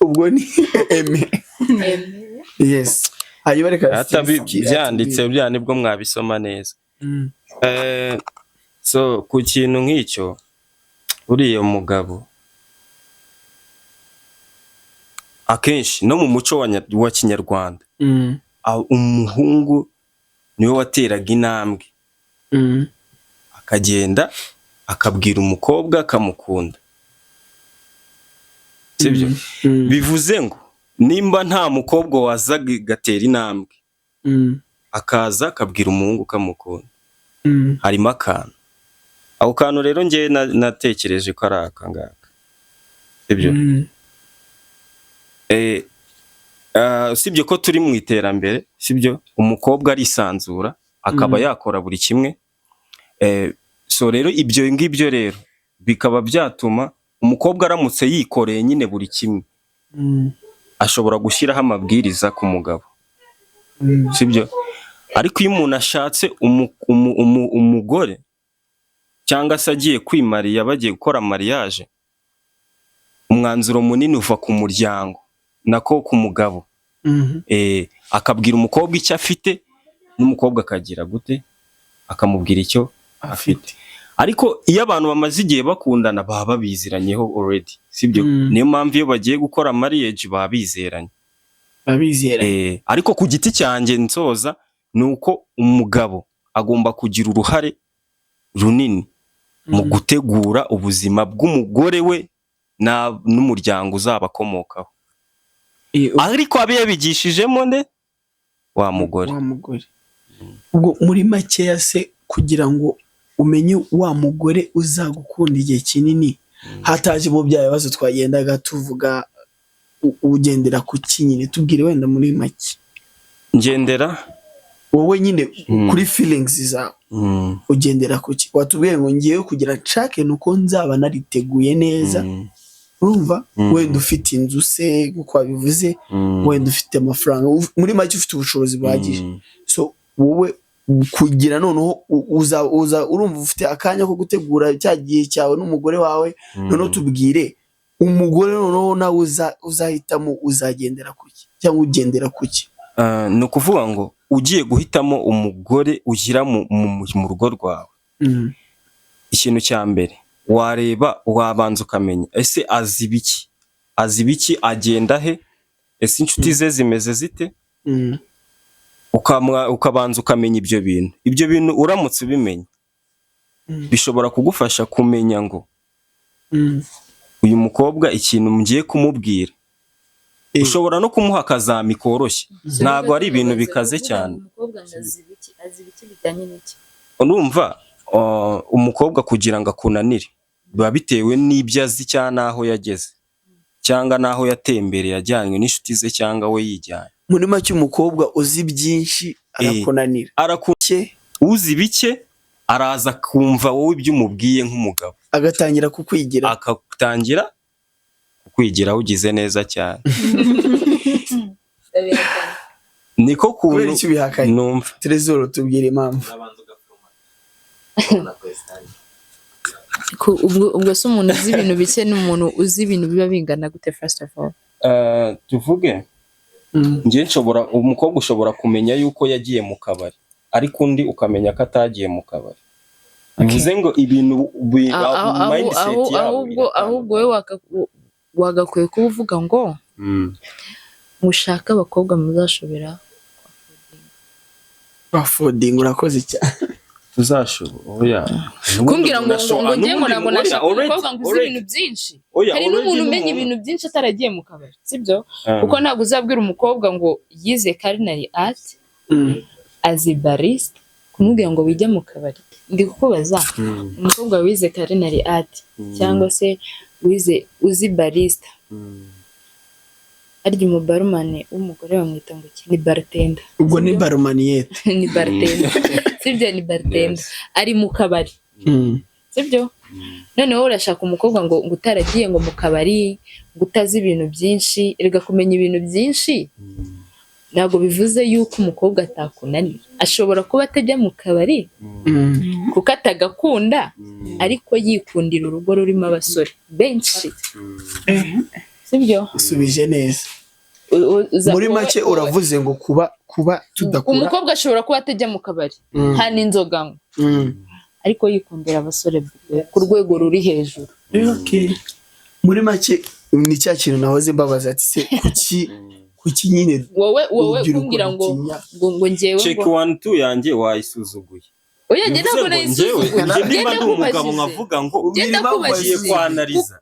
Ubwo ni Eme. Yes, hanyuma reka Hata byanditse bya nibwo mwabisoma neza. So ku kintu nk'icyo, uriya mugabo akenshi no mu muco wa kinyarwanda, umuhungu niwe wateraga intambwe, akagenda akabwira umukobwa akamukunda, sibyo? Bivuze ngo nimba nta mukobwa wazaga agatera intambwe, akaza akabwira umuhungu ukamukunda, harimo akantu. Ako kantu rero njyewe natekereje ko ari aka ngaka, sibyo? Usibye ko turi mu iterambere, sibyo, umukobwa arisanzura akaba yakora buri kimwe. So rero ibyo ngibyo rero bikaba byatuma umukobwa aramutse yikoreye nyine buri kimwe, ashobora gushyiraho amabwiriza ku mugabo, sibyo? Ariko iyo umuntu ashatse umugore cyangwa se agiye kwimariya, bagiye gukora mariage, umwanzuro munini uva ku muryango, nako ku mugabo. Akabwira umukobwa icyo afite, n'umukobwa akagira gute, akamubwira icyo afite. Ariko iyo abantu bamaze igihe bakundana, baba babiziranyeho already, sibyo? Niyo mpamvu iyo bagiye gukora marriage baba bizeranye. Babizera. Ariko ku giti cyanjye nsoza, ni uko umugabo agomba kugira uruhare runini mu gutegura ubuzima bw'umugore we n'umuryango uzabakomokaho, ariko abe yabigishijemo nde? Wa mugore. Wa mugore. Ubwo muri makeya se, kugira ngo umenye wa mugore uzagukunda igihe kinini, hatajemo bya bibazo twagendaga tuvuga, ugendera ku ki nyine? Tubwire wenda muri make. Ngendera Wowe nyine kuri feelings zawe, ugendera ku ki? Watubwiye ngo ngiye kugira nshake nuko nzaba nariteguye neza. Urumva, wenda ufite inzu se nk'uko wabivuze, wenda ufite amafaranga, muri make ufite ubushobozi buhagije. So wowe kugira noneho uza urumva ufite akanya ko gutegura cya gihe cyawe n'umugore wawe. Noneho tubwire umugore noneho nawe uzahitamo, uzagendera kuki cyangwa ugendera kuki? Ni ukuvuga ngo ugiye guhitamo umugore ushyira mu rugo rwawe, ikintu cya mbere wareba, wabanza ukamenya: ese azi ibiki? Azi ibiki? Agenda he? Ese inshuti ze zimeze zite? Ukabanza ukamenya ibyo bintu. Ibyo bintu uramutse ubimenye, bishobora kugufasha kumenya ngo uyu mukobwa ikintu ngiye kumubwira, ushobora no kumuha akazami koroshye, ntabwo ari ibintu bikaze cyane. Umukobwa ngo azi ibiki? Azi ibiki bijyanye n'iki? Urumva, umukobwa kugira ngo akunanire biba bitewe n'ibyo azi cyangwa n'aho yageze cyangwa n'aho yatembereye ajyanywe n'inshuti ze cyangwa we yijyanye. Muri make umukobwa uzi byinshi arakunanira. Cye. Uzi bike araza akumva wowe ibyo umubwiye nk'umugabo, agatangira kukwigira. Akatangira kukwigiraho. Ugize neza cyane, niko Kubera kuntu icyo ubihakanye? Numva. Trezor, tubwire impamvu. Urabanza ugafoma na kwesitani. Ubwo se umuntu uzi ibintu bike ni umuntu uzi ibintu biba bingana gute, first of all? Tuvuge njye nshobora, umukobwa ushobora kumenya yuko yagiye mu kabari, ariko undi ukamenya ko atagiye mu kabari. Bivuze ngo ibintu mindset yabo Ahubwo wowe wagakwiye kuba uvuga ngo mushake abakobwa muzashobora. Affording, urakoze cyane. Tuzashobora, oya. Kumbwira ngo njye ngo ntabwo nashaka umukobwa ngo uzi ibintu byinshi. Hari n'umuntu umenya ibintu byinshi ataragiye mu kabari, sibyo? Kuko ntabwo uzabwira umukobwa ngo yize culinary art, azi barista, kumubwira ngo wijya mu kabari. Ndi kukubaza, umukobwa wize culinary art cyangwa se wize, uzi barista, harya umubarman w'umugore bamwita ngo iki? Ni bartender. Ubwo ni barumaniyete. Ni bartender, sibyo? Ni bartender, ari mu kabari, sibyo? Noneho urashaka umukobwa ngo utaragiye ngo mu kabari, ngo utazi ibintu byinshi. Erega kumenya ibintu byinshi ntabwo bivuze yuko umukobwa atakunanira. Ashobora kuba atajya mu kabari kuko atagakunda, ariko yikundira urugo rurimo abasore benshi, sibyo? Usubije neza. Muri make uravuze ngo kuba tudakura. Umukobwa ashobora kuba atajya mu kabari, nta n'inzoga anywa, ariko yikundira abasore ku rwego ruri hejuru. Okay. Muri make ni cya kintu nahoze mbabaza ati: se kuki nyine Wowe urubyiruko kumbwira ngo rutinya? ngo njyewe Check ngo one two yanjye wayisuzuguye. Oya, njye Bivuze ntabwo ngo njyewe nayisuzuguye. njye nimba Ngende ndi umugabo nkubajije. nkavuga ngo Ngenda Ubwira impamvu ngiye nkubajije. kwanariza,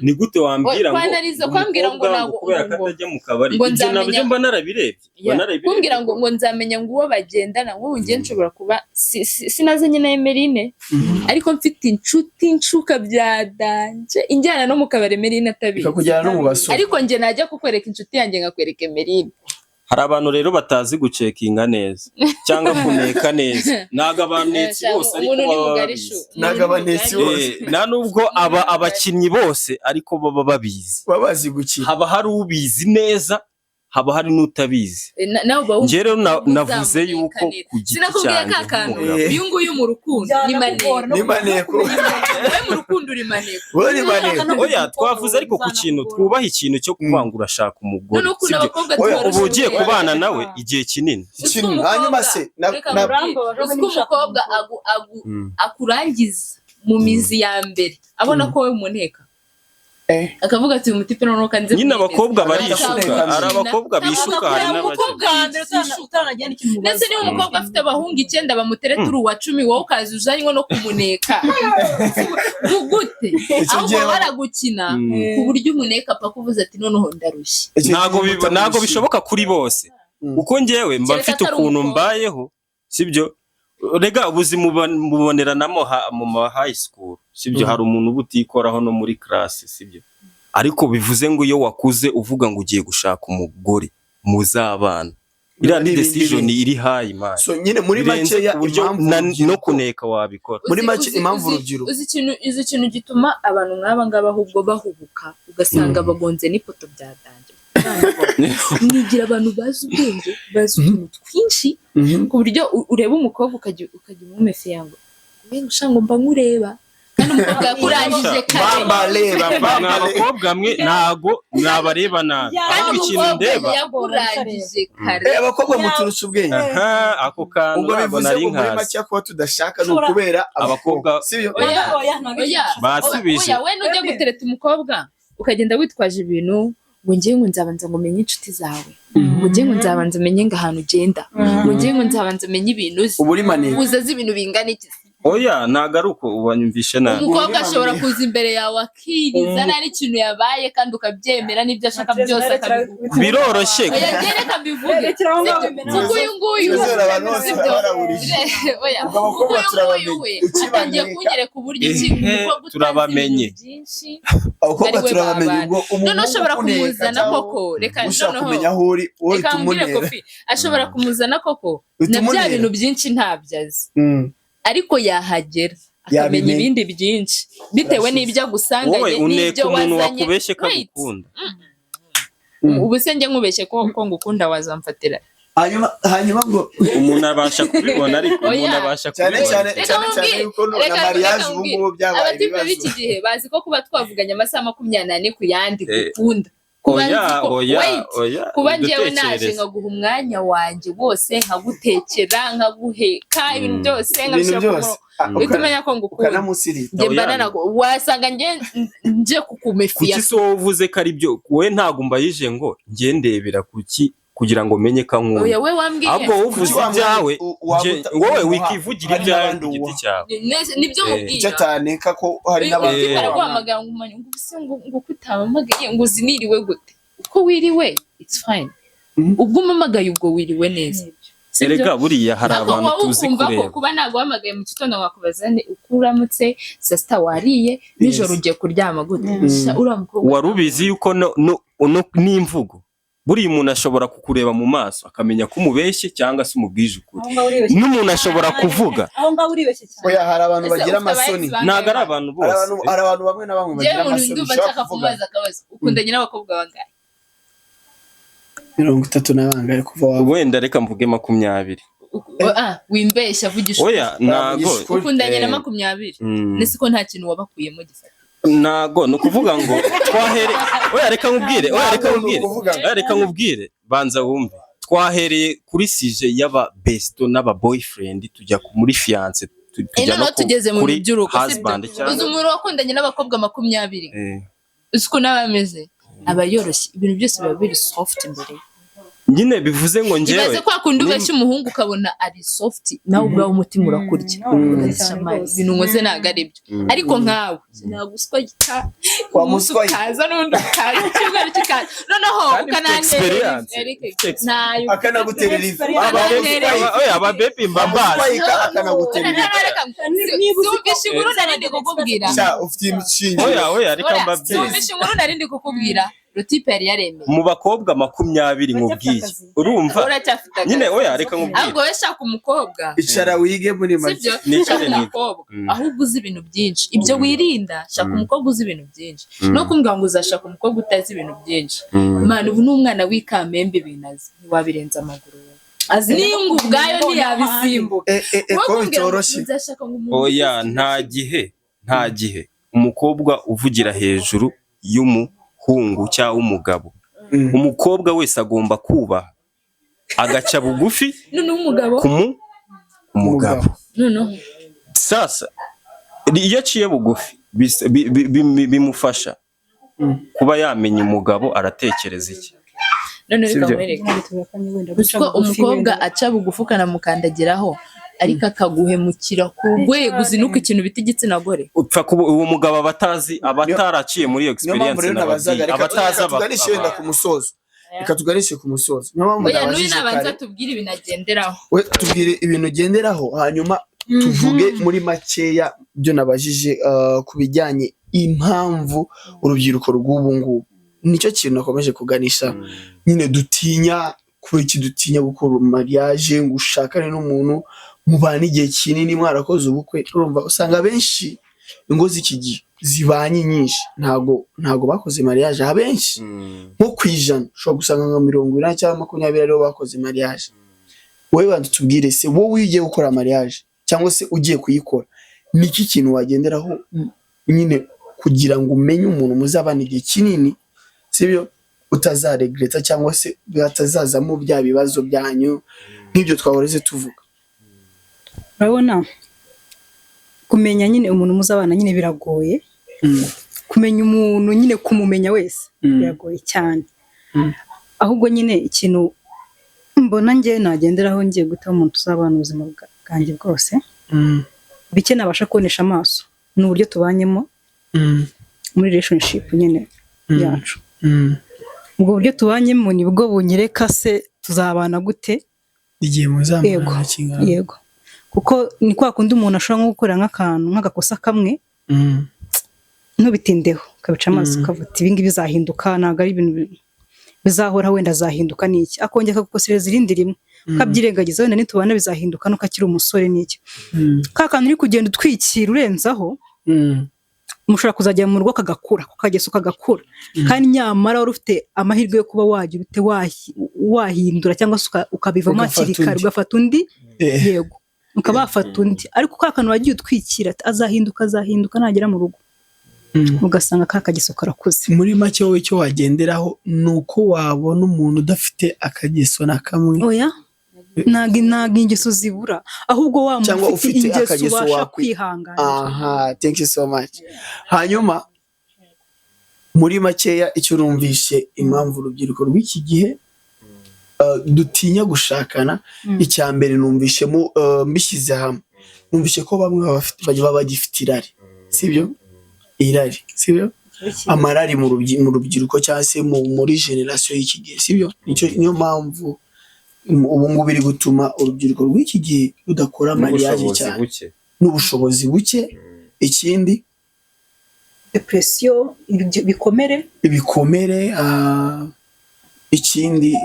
ni gute wambwira ngo Kwanariza, kwambwira ngo umukobwa ntabwo kubera ko atajya mu kabari, ngo ibyo nabyo mba narabirebye, mba narabirebye. Kumbwira ngo nzamenya ngo uwo bagendana. Nk'ubu njye nshobora kuba sinazanye na Emerine, ariko mfite inshuti nshuka bya danger, injyana no mu kabari Emerine atabizi. Ikakujyana no mu basore. Ariko njye najya kukwereka inshuti yanjye, nkakwereka Emerine. Hari abantu rero batazi gucekinga neza cyangwa kuneka neza. Ntabwo abanetsi bose ariko Umuntu ni baba mugari babizi. shu. Ntabwo abanetsi bose. Nta nubwo aba abakinnyi bose ariko baba babizi. Baba bazi gukina. Haba hari ubizi neza, haba hari n'utabizi. Nawe uba wumva Njye rero navuze uzamuneka yuko neza. ku giti Sinakubwiye cyanjye ka kantu? nk'umugabo. Uyu nguyu mu rukundo ni maneko. Ni maneko. Wowe mu rukundo uri maneko. Wowe ni maneko. Oya, twavuze ariko ku kintu twubaha, ikintu cyo kuvuga ngo urashaka umugore, Noneho ukuntu sibyo? abakobwa Oya, tubarusha Uba ugiye ubwenge. kubana nawe igihe kinini. Uzi ko Ikintu umukobwa- hanyuma se Reka nkubwire, uzi ko umukobwa akurangiza mu mizi ya mbere abona ko wowe umuneka, akavuga ati: "Uyu mutipe noneho kanze Nyine kumwemeza." abakobwa barishuka. Akamushinga. Hari abakobwa bishuka, hari Umukobwa n'abakene. yishuka. Ndetse niba umukobwa afite abahungu icyenda bamutereta, uri uwa 10, wowe ukaza uzanywe no kumuneka gute? Icyo Ahubwo gihe baragukina ku buryo umuneka paka uvuze ati: "Noneho ndarushye." Icyo gihe Ntabwo mutamushima. bishoboka kuri bose, kuko njyewe mba Kereka mfite atari ukuntu umukobwa. mbayeho, sibyo? Rega ubuzima buboneranamo mu ma high school, sibyo? Hari umuntu uba utikoraho no muri class, sibyo? Ariko bivuze ngo iyo wakuze uvuga ngo ugiye gushaka umugore muzabana, iriya ni N'ibindi decision bindi. iri high, man. So nyine muri Birenze makeya, ku buryo impamvu no kuneka wabikora. Muri make, impamvu urubyiruko Uzi ikintu gituma abantu nk'aba ngaba ahubwo bahubuka, ugasanga bagonze n'ipoto bya danger? Mwigira abantu bazi ubwenge, bazi utuntu twinshi, ku buryo ureba umukobwa ukajya umumefiya ngo ngo ngo mba nkureba, kandi umukobwa yakurangije kare. Bambareba. Mwa Bambareba. bakobwa mwe, ntago nabareba nabi, Kandi ariko ikintu umukobwa ndeba yakurangije kare. Abakobwa muturusha ubwenge. Aha, ako kantu Ubwo ntabwo bivuze nari ngo muri nkazi. make kuba tudashaka ni ukubera abakobwa, Abakobwa- sibyo? Oya, oya. Basubije. Oya, we nujya gutereta umukobwa ukagenda witwaje ibintu ngo ngewe ngo nzabanza ngo menye inshuti zawe, ngo ngewe ngo nzabanza menye ngo ahantu ugenda, ngo ngewe ngo nzabanza menye ibintu uzi, Uba uri maneko. uza azi ibintu bingana iki? Oya, ntabwo ari uko, wanyumvishe nabi. Umukobwa ashobora kuza imbere yawe akiriza nta n'ikintu yabaye, kandi ukabyemera, n'ibyo ashaka byose akabiguha. Biroroshye. Oya, njye reka mbivuge. Sibyo? Kuko uyu nguyu Twizere abantu bose Sibyo? baraburije. Oya, Ubwo kuko abakobwa uyu nguyu turabamenye. we Ukibaneka. atangiye kunyereka uburyo ki Ehe, umukobwa utazi turabamenye. ibintu byinshi Abakobwa ari we turabamenye. babana. Ubwo umuhungu Noneho ushobora ukuneka kumuzana cyangwa koko, reka ushaka noneho kumenya aho uri, wowe reka uhita mbwire umunera. Kofi, ashobora kumuzana koko Uhita na bya umunera. bintu byinshi ntabyo azi, ariko yahagera akamenya Yabimenya. ibindi byinshi bitewe Urashize. n'ibyo agusanganye Wowe uneka n'ibyo umuntu wazanye. wakubeshye ko Wait. agukunda. Ubu se njye nkubeshye ko ngukunda, wazamfatira? Hanyuma ngo Umuntu abasha kubibona, ariko Oya. umuntu abasha cyane kubibona. cyane Reka cyane cyane nkubwire, yuko no na reka mariage ubu nkubwire. ngubu byabaye Abatipe ibibazo. b'iki gihe bazi ko kuba twavuganye amasaha 24 ku yandi Eh, gukunda. Kuba Oya, nzi ko oya, wait, oya, kuba njyewe naje udutekereze. nkaguha umwanya wanjye wose, nkagutekera, nkaguheka, ibintu byose Ibintu nkabishyira ku byose. murongo, Ah, uhita umenya ko ngukunda. Ukanamusirita. Njye mba Oya. wasanga njye nje kukumefiya. Kuki se wowe uvuze ko ari byo? Wowe ntabwo mbayije ngo njye ndebera kuki kugira ngo menye ko ankunda. Oya, we wambwiye. Ahubwo wowe uvuze Kuki ibyawe, wowe wikivugira hari ibyawe n'abandi ku giti uwuha. cyawe. Nibyo Eh. mubwira. Icyo ataneka ko hari n'abandi Eh. Baraguhamagara ngo umanye ngo ubuse ngo uko utampamagaye, ngo uzi niriwe gute? Uko wiriwe, it's fine. Ubwo umpamagaye, ubwo wiriwe neza. Sibyo? Erega buriya hari Ariko abantu wowe tuzi ukumva ko kureba. kuba naguhamagaye mu gitondo nkakubaza ni uko uramutse, saa sita wariye, nijoro ugiye kuryama gute? Sha, uriya mukobwa Wari ubizi yuko no n'imvugo Buriya umuntu ashobora kukureba mu maso akamenya ko umubeshye cyangwa se umubwije ukuri. N'umuntu ashobora kuvuga. Aho ngaho uribeshye cyane. Oya, hari abantu Ese bagira ufite aba ex amasoni. bangahe? Ntabwo ari abantu Hari bose. abantu bamwe na bamwe Njyewe bagira umuntu amasoni, ndumva ushobora nshaka kuvuga. kumubaza akabazo: ukundanye n'abakobwa bangahe? 30 na bangahe kuva waba? Wenda reka mvuge 20. Ah, wimbeshya, vugisha. Oya, ntago. Vugisha ukuri. Ukundanye na 20? Nese ko nta kintu wabakuyemo gifata? Ntago, ni ukuvuga ngo twahere, oya, reka nkubwire, oya, reka Ntago, ni nkubwire. ukuvuga ngo- Oya, reka nkubwire, banza wumve. Twahereye kuri sujet y'aba besto n'aba boyfriend, tujya muri fiance, tujya no Noneho tugeze mu kuri rubyiruko, sibyo? husband cyangwa Uzi umuntu wakundanye n'abakobwa 20, uzi ukuntu aba ameze? Aba yoroshye, ibintu byose biba biri soft imbere ye. Nyine bivuze ngo njyewe Ibaze kwa kundi ubeshya umuhungu ukabona ari soft, nawe ubwawe umutima urakurya. Cyane rwose. Ibintu nkoze ntabwo ari byo, ariko nkawe sinaguswayita. Wa Umunsi muswayi. ukaza n'undi ukaza, icyumweru kikaza, noneho Kandi ufite ukananterera experience. Eric, Ufite ntayo. Akanaguterera ifu. Akananterera Aba- Oya, aba baby mba mbazi. Amuswayika akanaguterera ifu. Niba uzi ko- Sumvisha inkuru nari ndi kukubwira. Sha, ufite imishinga. Oya, reka Oya, mbabwire. sumvisha inkuru nari ndi kukubwira. Rutipe yari yaremeye. Mu bakobwa 20 nkubwiye, Uracyafite akazi. urumva? Uracyafite akazi. Nyine oya, reka nkubwire. Ahubwo wowe shaka umukobwa. Icara wige muri make. Sibyo? Nicare Shaka nige. umukobwa ahubwo uzi ibintu byinshi, ibyo wirinda. Shaka umukobwa uzi ibintu byinshi, no kumbwira ngo uzashaka umukobwa utazi ibintu byinshi. Imana, ubu ni umwana w'ikamembe, ibintu azi ntiwabirenza amaguru yawe. Azi N'ingu ubwayo ntiyabisimbuka. Eh, eh, eh, Wowe ko kumbwira ngo bitoroshye. uzashaka ngo umuntu Oya, uzi nta gihe, nta gihe umukobwa uvugira hejuru y'umuhungu cyangwa umugabo. Umukobwa wese agomba kubaha, agaca bugufi Noneho umugabo? ku umugabo. Noneho Sasa iyo aciye bugufi bimufasha kuba yamenya umugabo aratekereza iki. Noneho reka Sibyo? nkwereke. Uzi ko umukobwa aca bugufi ukanamukandagiraho, ariko akaguhemukira ku rwego uzinuka ikintu bita igitsina gore? Upfa kuba uwo mugabo aba atazi, aba ataraciye muri iyo Niyo mpamvu experience rero nabazaga. nababwiye, Reka aba atazi reka tuganishe wenda ku musozo, reka tuganishe ku musozo. Niyo mpamvu Oya, n'uyu nabajije nabanza kare. tubwire ibintu agenderaho. We tubwire ibintu ugenderaho, hanyuma tuvuge muri makeya byo nabajije ku bijyanye impamvu urubyiruko rw'ubu ngubu, nicyo kintu nakomeje kuganisha nyine, dutinya. Kubera iki dutinya gukora mariage, ngo ushakane n'umuntu mubana igihe kinini, mwarakoze ubukwe? Urumva, usanga benshi ingo z'iki gihe zibanye nyinshi ntago bakoze mariage. Abenshi nko ku 100 ushobora gusanga nka 80 cyangwa 20 aribo bakoze mariage. Wowe banza tubwire se, wowe iyo ugiye gukora mariage cyangwa se ugiye kuyikora, ni iki kintu wagenderaho nyine kugira ngo umenye umuntu muzabana igihe kinini, sibyo, utazaregreta cyangwa se hatazazamo bya bibazo byanyu nk'ibyo twahoreze tuvuga? Urabona, kumenya nyine umuntu muzabana nyine biragoye. Kumenya umuntu nyine, kumumenya wese biragoye cyane. Ahubwo nyine ikintu mbona njye nagenderaho ngiye guhitamo umuntu tuzabana ubuzima bwanjye bwose, bike nabasha kubonesha amaso ni uburyo tubanyemo muri relationship nyine yacu. Ubwo buryo tubanyemo nibwo bunyereka se tuzabana gute. Igihe Yego. muzamara kingana. Yego, kuko ni kwa kundi umuntu ashobora nko gukora nk'akantu, nk'agakosa kamwe, ntubitindeho, ukabica amazi, ukavuga uti ibi ngibi bizahinduka, ntabwo ari ibintu bizahora, wenda azahinduka n'iki, akongera akagukosereza irindi rimwe, ukabyirengagiza, wenda nitubana bizahinduka nuko akiri umusore n'iki. Ka kantu uri kugenda utwikira urenzaho, mushobora kuzajya mu rugo kagakura, kakageso kagakura, kandi nyamara wari ufite amahirwe yo kuba wagira ute, wahindura cyangwa se ukabivamo Ugafata hakiri kare, undi. Ugafata undi. Yego, ukaba wafata undi, ariko ka kantu wagiye utwikira ati azahinduka, azahinduka nagera mu rugo, ugasanga ka kageso karakuze. Muri make, wowe icyo wagenderaho ni uko wabona umuntu udafite akageso na kamwe? Oya, ntabwo ingeso zibura, ahubwo wa muntu Cyangwa ufite ufite ingeso akageso ubasha kwihanganira. Aha, thank you so much. Hanyuma muri makeya, icyo numvishe impamvu urubyiruko rw'iki gihe dutinya gushakana, icya mbere numvishemo, mbishyize hamwe, numvishe ko bamwe baba bagifite irari, sibyo? Irari, sibyo? Amarari mu rubyiruko cyangwa se muri generation y'iki gihe, sibyo? Nicyo niyo mpamvu ubu ngubu iri gutuma urubyiruko rw'iki gihe rudakora mariage n'ubushobozi cyane. Buke. N'ubushobozi buke. Ikindi? Depression, bikomere. Ibikomere. Ikindi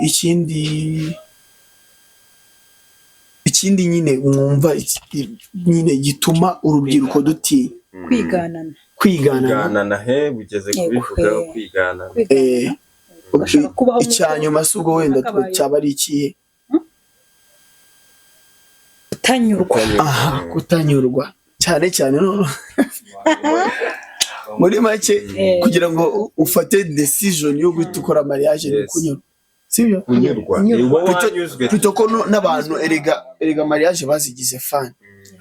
nyine mwumva nyine gituma urubyiruko dutinya? Kwiganana. Kwiganana. Kwiganana he, bugeze kubivugaho, kwiganana. Kwiganana. Bashaka kubaho Icya nyuma si ubwo wenda Bakabaye. cyaba ari ikihe? Kutanyurwa. Aha, kutanyurwa cyane cyane. No muri make, kugira ngo ufate decision yo guhita ukora mariage ni kunyurwa, sibyo? Kunyurwa. Kunyurwa. Uba wanyuzwe. Plutôt ko n'abantu erega mariage bazigize fun.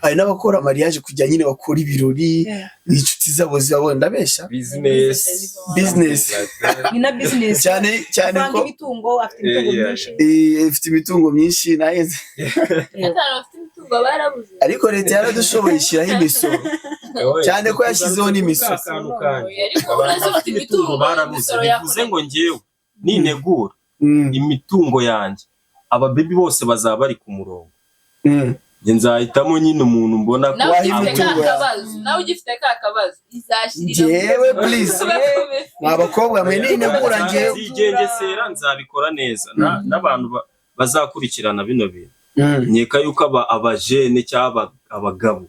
Hari n'abakora mariage kugira nyine bakora ibirori, inshuti zabo zibabona. Ndabeshya? Business. Business. Ni na business. Cyane cyane Avanga ko imitungo, afite imitungo myinshi. Ifite imitungo myinshi naye. Abantu bafite imitungo barabuze. Ariko leta yaradushoboye, ishyiraho imisoro, cyane ko yashyizeho n'imisoro. Akantu kanjye. Ariko Abantu urazi bafite imitungo barabuze. imisoro Bivuze ngo njyewe ninegura imitungo yanjye, ababebi bose bazaba bari ku murongo. Njye nzahitamo nyine umuntu mbona ko Nawe Waha ugifite ka imitungo yawe. kabazo, nawe ugifite ka kabazo izashyirira. Njyewe, please, mwa bakobwa mwe, ninegura njyewe Nzigengesera, nzabikora neza. N'abantu bazakurikirana bino bintu, nkeka yuko abajene cyangwa abagabo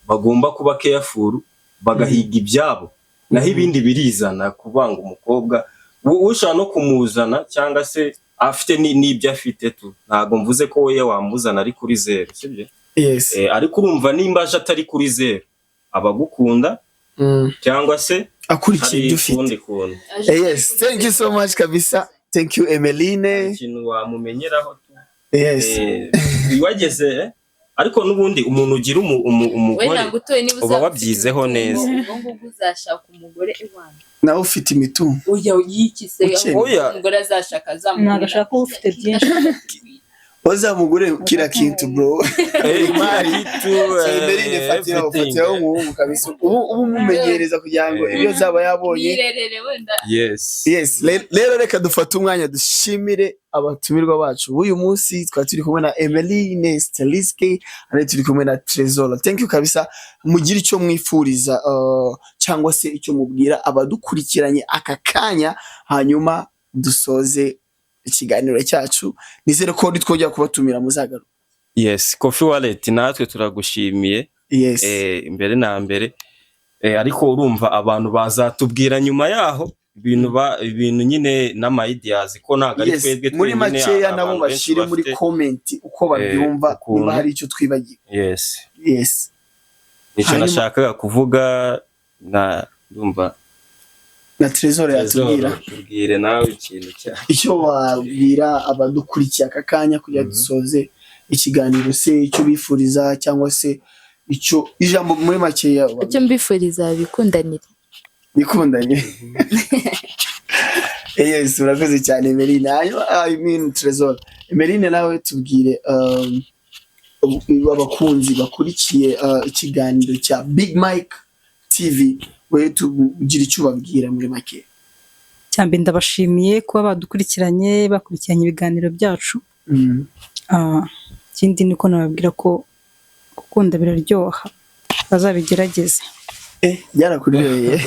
bagomba kuba careful, bagahiga ibyabo, naho ibindi birizana. Kubanga umukobwa ushobora no kumuzana cyangwa se afite n'ibyo afite tu. Ntabwo mvuze ko we wamuzana ari kuri zeru, sibyo? Yes. Ariko urumva nimba aje atari kuri zeru, abagukunda cyangwa se Akurikiye hari ibyo ufite. ukundi kuntu. Yes, thank you so much kabisa. Thank you, Emeline. Ikintu wamumenyeraho tu. Wageze, ariko n'ubundi umuntu ugira We umugore ntabwo utoye niba uba uzaba wabyizeho ufite neza. imitungo, ubwo ngubwo uzashaka umugore iwana. Nawe ufite imitungo. Oya, yiki se? Ukennye. Oya. Umugore azashaka azamugurira. Ntabwo ashaka kuba ufite byinshi. Uzamugure kila kintu, bro. Kila kitu. So, Emeline, fatiraho Everything. fatiraho umuhungu kabisa, ubu umumenyereza kugira ngo ibyo azaba yabonye. Yirerere wenda. Yes. Yes, rero reka dufate umwanya dushimire abatumirwa bacu b'uyu munsi. Twari turi kumwe na Emeline Steliske, ari turi kumwe na Trezor. Thank you kabisa. Mugire icyo mwifuriza cyangwa se icyo mubwira abadukurikiranye aka kanya, hanyuma dusoze ikiganiro cyacu. Nizere ko nitwongera kubatumira muzagaruka. Yes, Coffee Wallet, natwe turagushimiye. Mbere na mbere, ariko urumva abantu bazatubwira nyuma yaho ibintu nyine n'ama ideas, ko ntabwo ari twebwe Muri twenyine, makeya hari nabo abantu benshi bashyire muri comment uko babyumva, ukuntu. niba hari icyo twibagiwe. Yes. Nicyo nashakaga kuvuga na ndumva Na Trezor yatubwira. Tubwire nawe ikintu cya Icyo wabwira abadukurikiye aka kanya kugira dusoze ikiganiro se, icyo bifuriza cyangwa se icyo ijambo muri makeya. Icyo mbifuriza, bikundanire. Bikundanye. Yes, urakoze cyane, Emeline. Hanyuma, I mean Trezor. Emeline, nawe tubwire abakunzi bakurikiye ikiganiro cya Big Mike TV, we tugira icyo ubabwira muri make. Cyambere, ndabashimiye kuba badukurikiranye, bakurikiranye ibiganiro byacu. Ikindi ni uko nababwira ko gukunda biraryoha, bazabigerageze. Byarakuryoheye.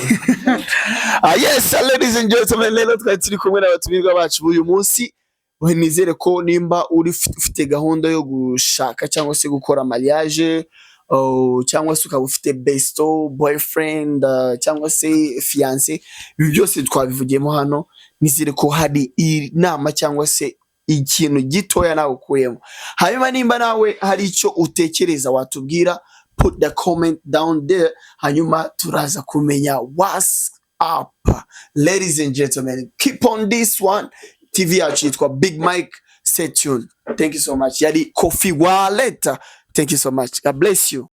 Yes, ladies and gentlemen, rero twari turi kumwe n'abatumirwa bacu b'uyu munsi. We nizere ko nimba uri ufite gahunda yo gushaka cyangwa se gukora mariage, oh, cyangwa se ukaba ufite besto, boyfriend, cyangwa se fiance, ibi byose twabivugiyemo hano. Nizere ko hari inama cyangwa se ikintu gitoya nawe ukuyemo. Hanyuma nimba nawe hari icyo utekereza watubwira, put the comment down there, hanyuma turaza kumenya what's up. Ladies and gentlemen, keep on this one. TV yacu yitwa Big Mike. Stay tuned. Thank you so much. Yari Coffee Wallet. Thank you so much. God bless you.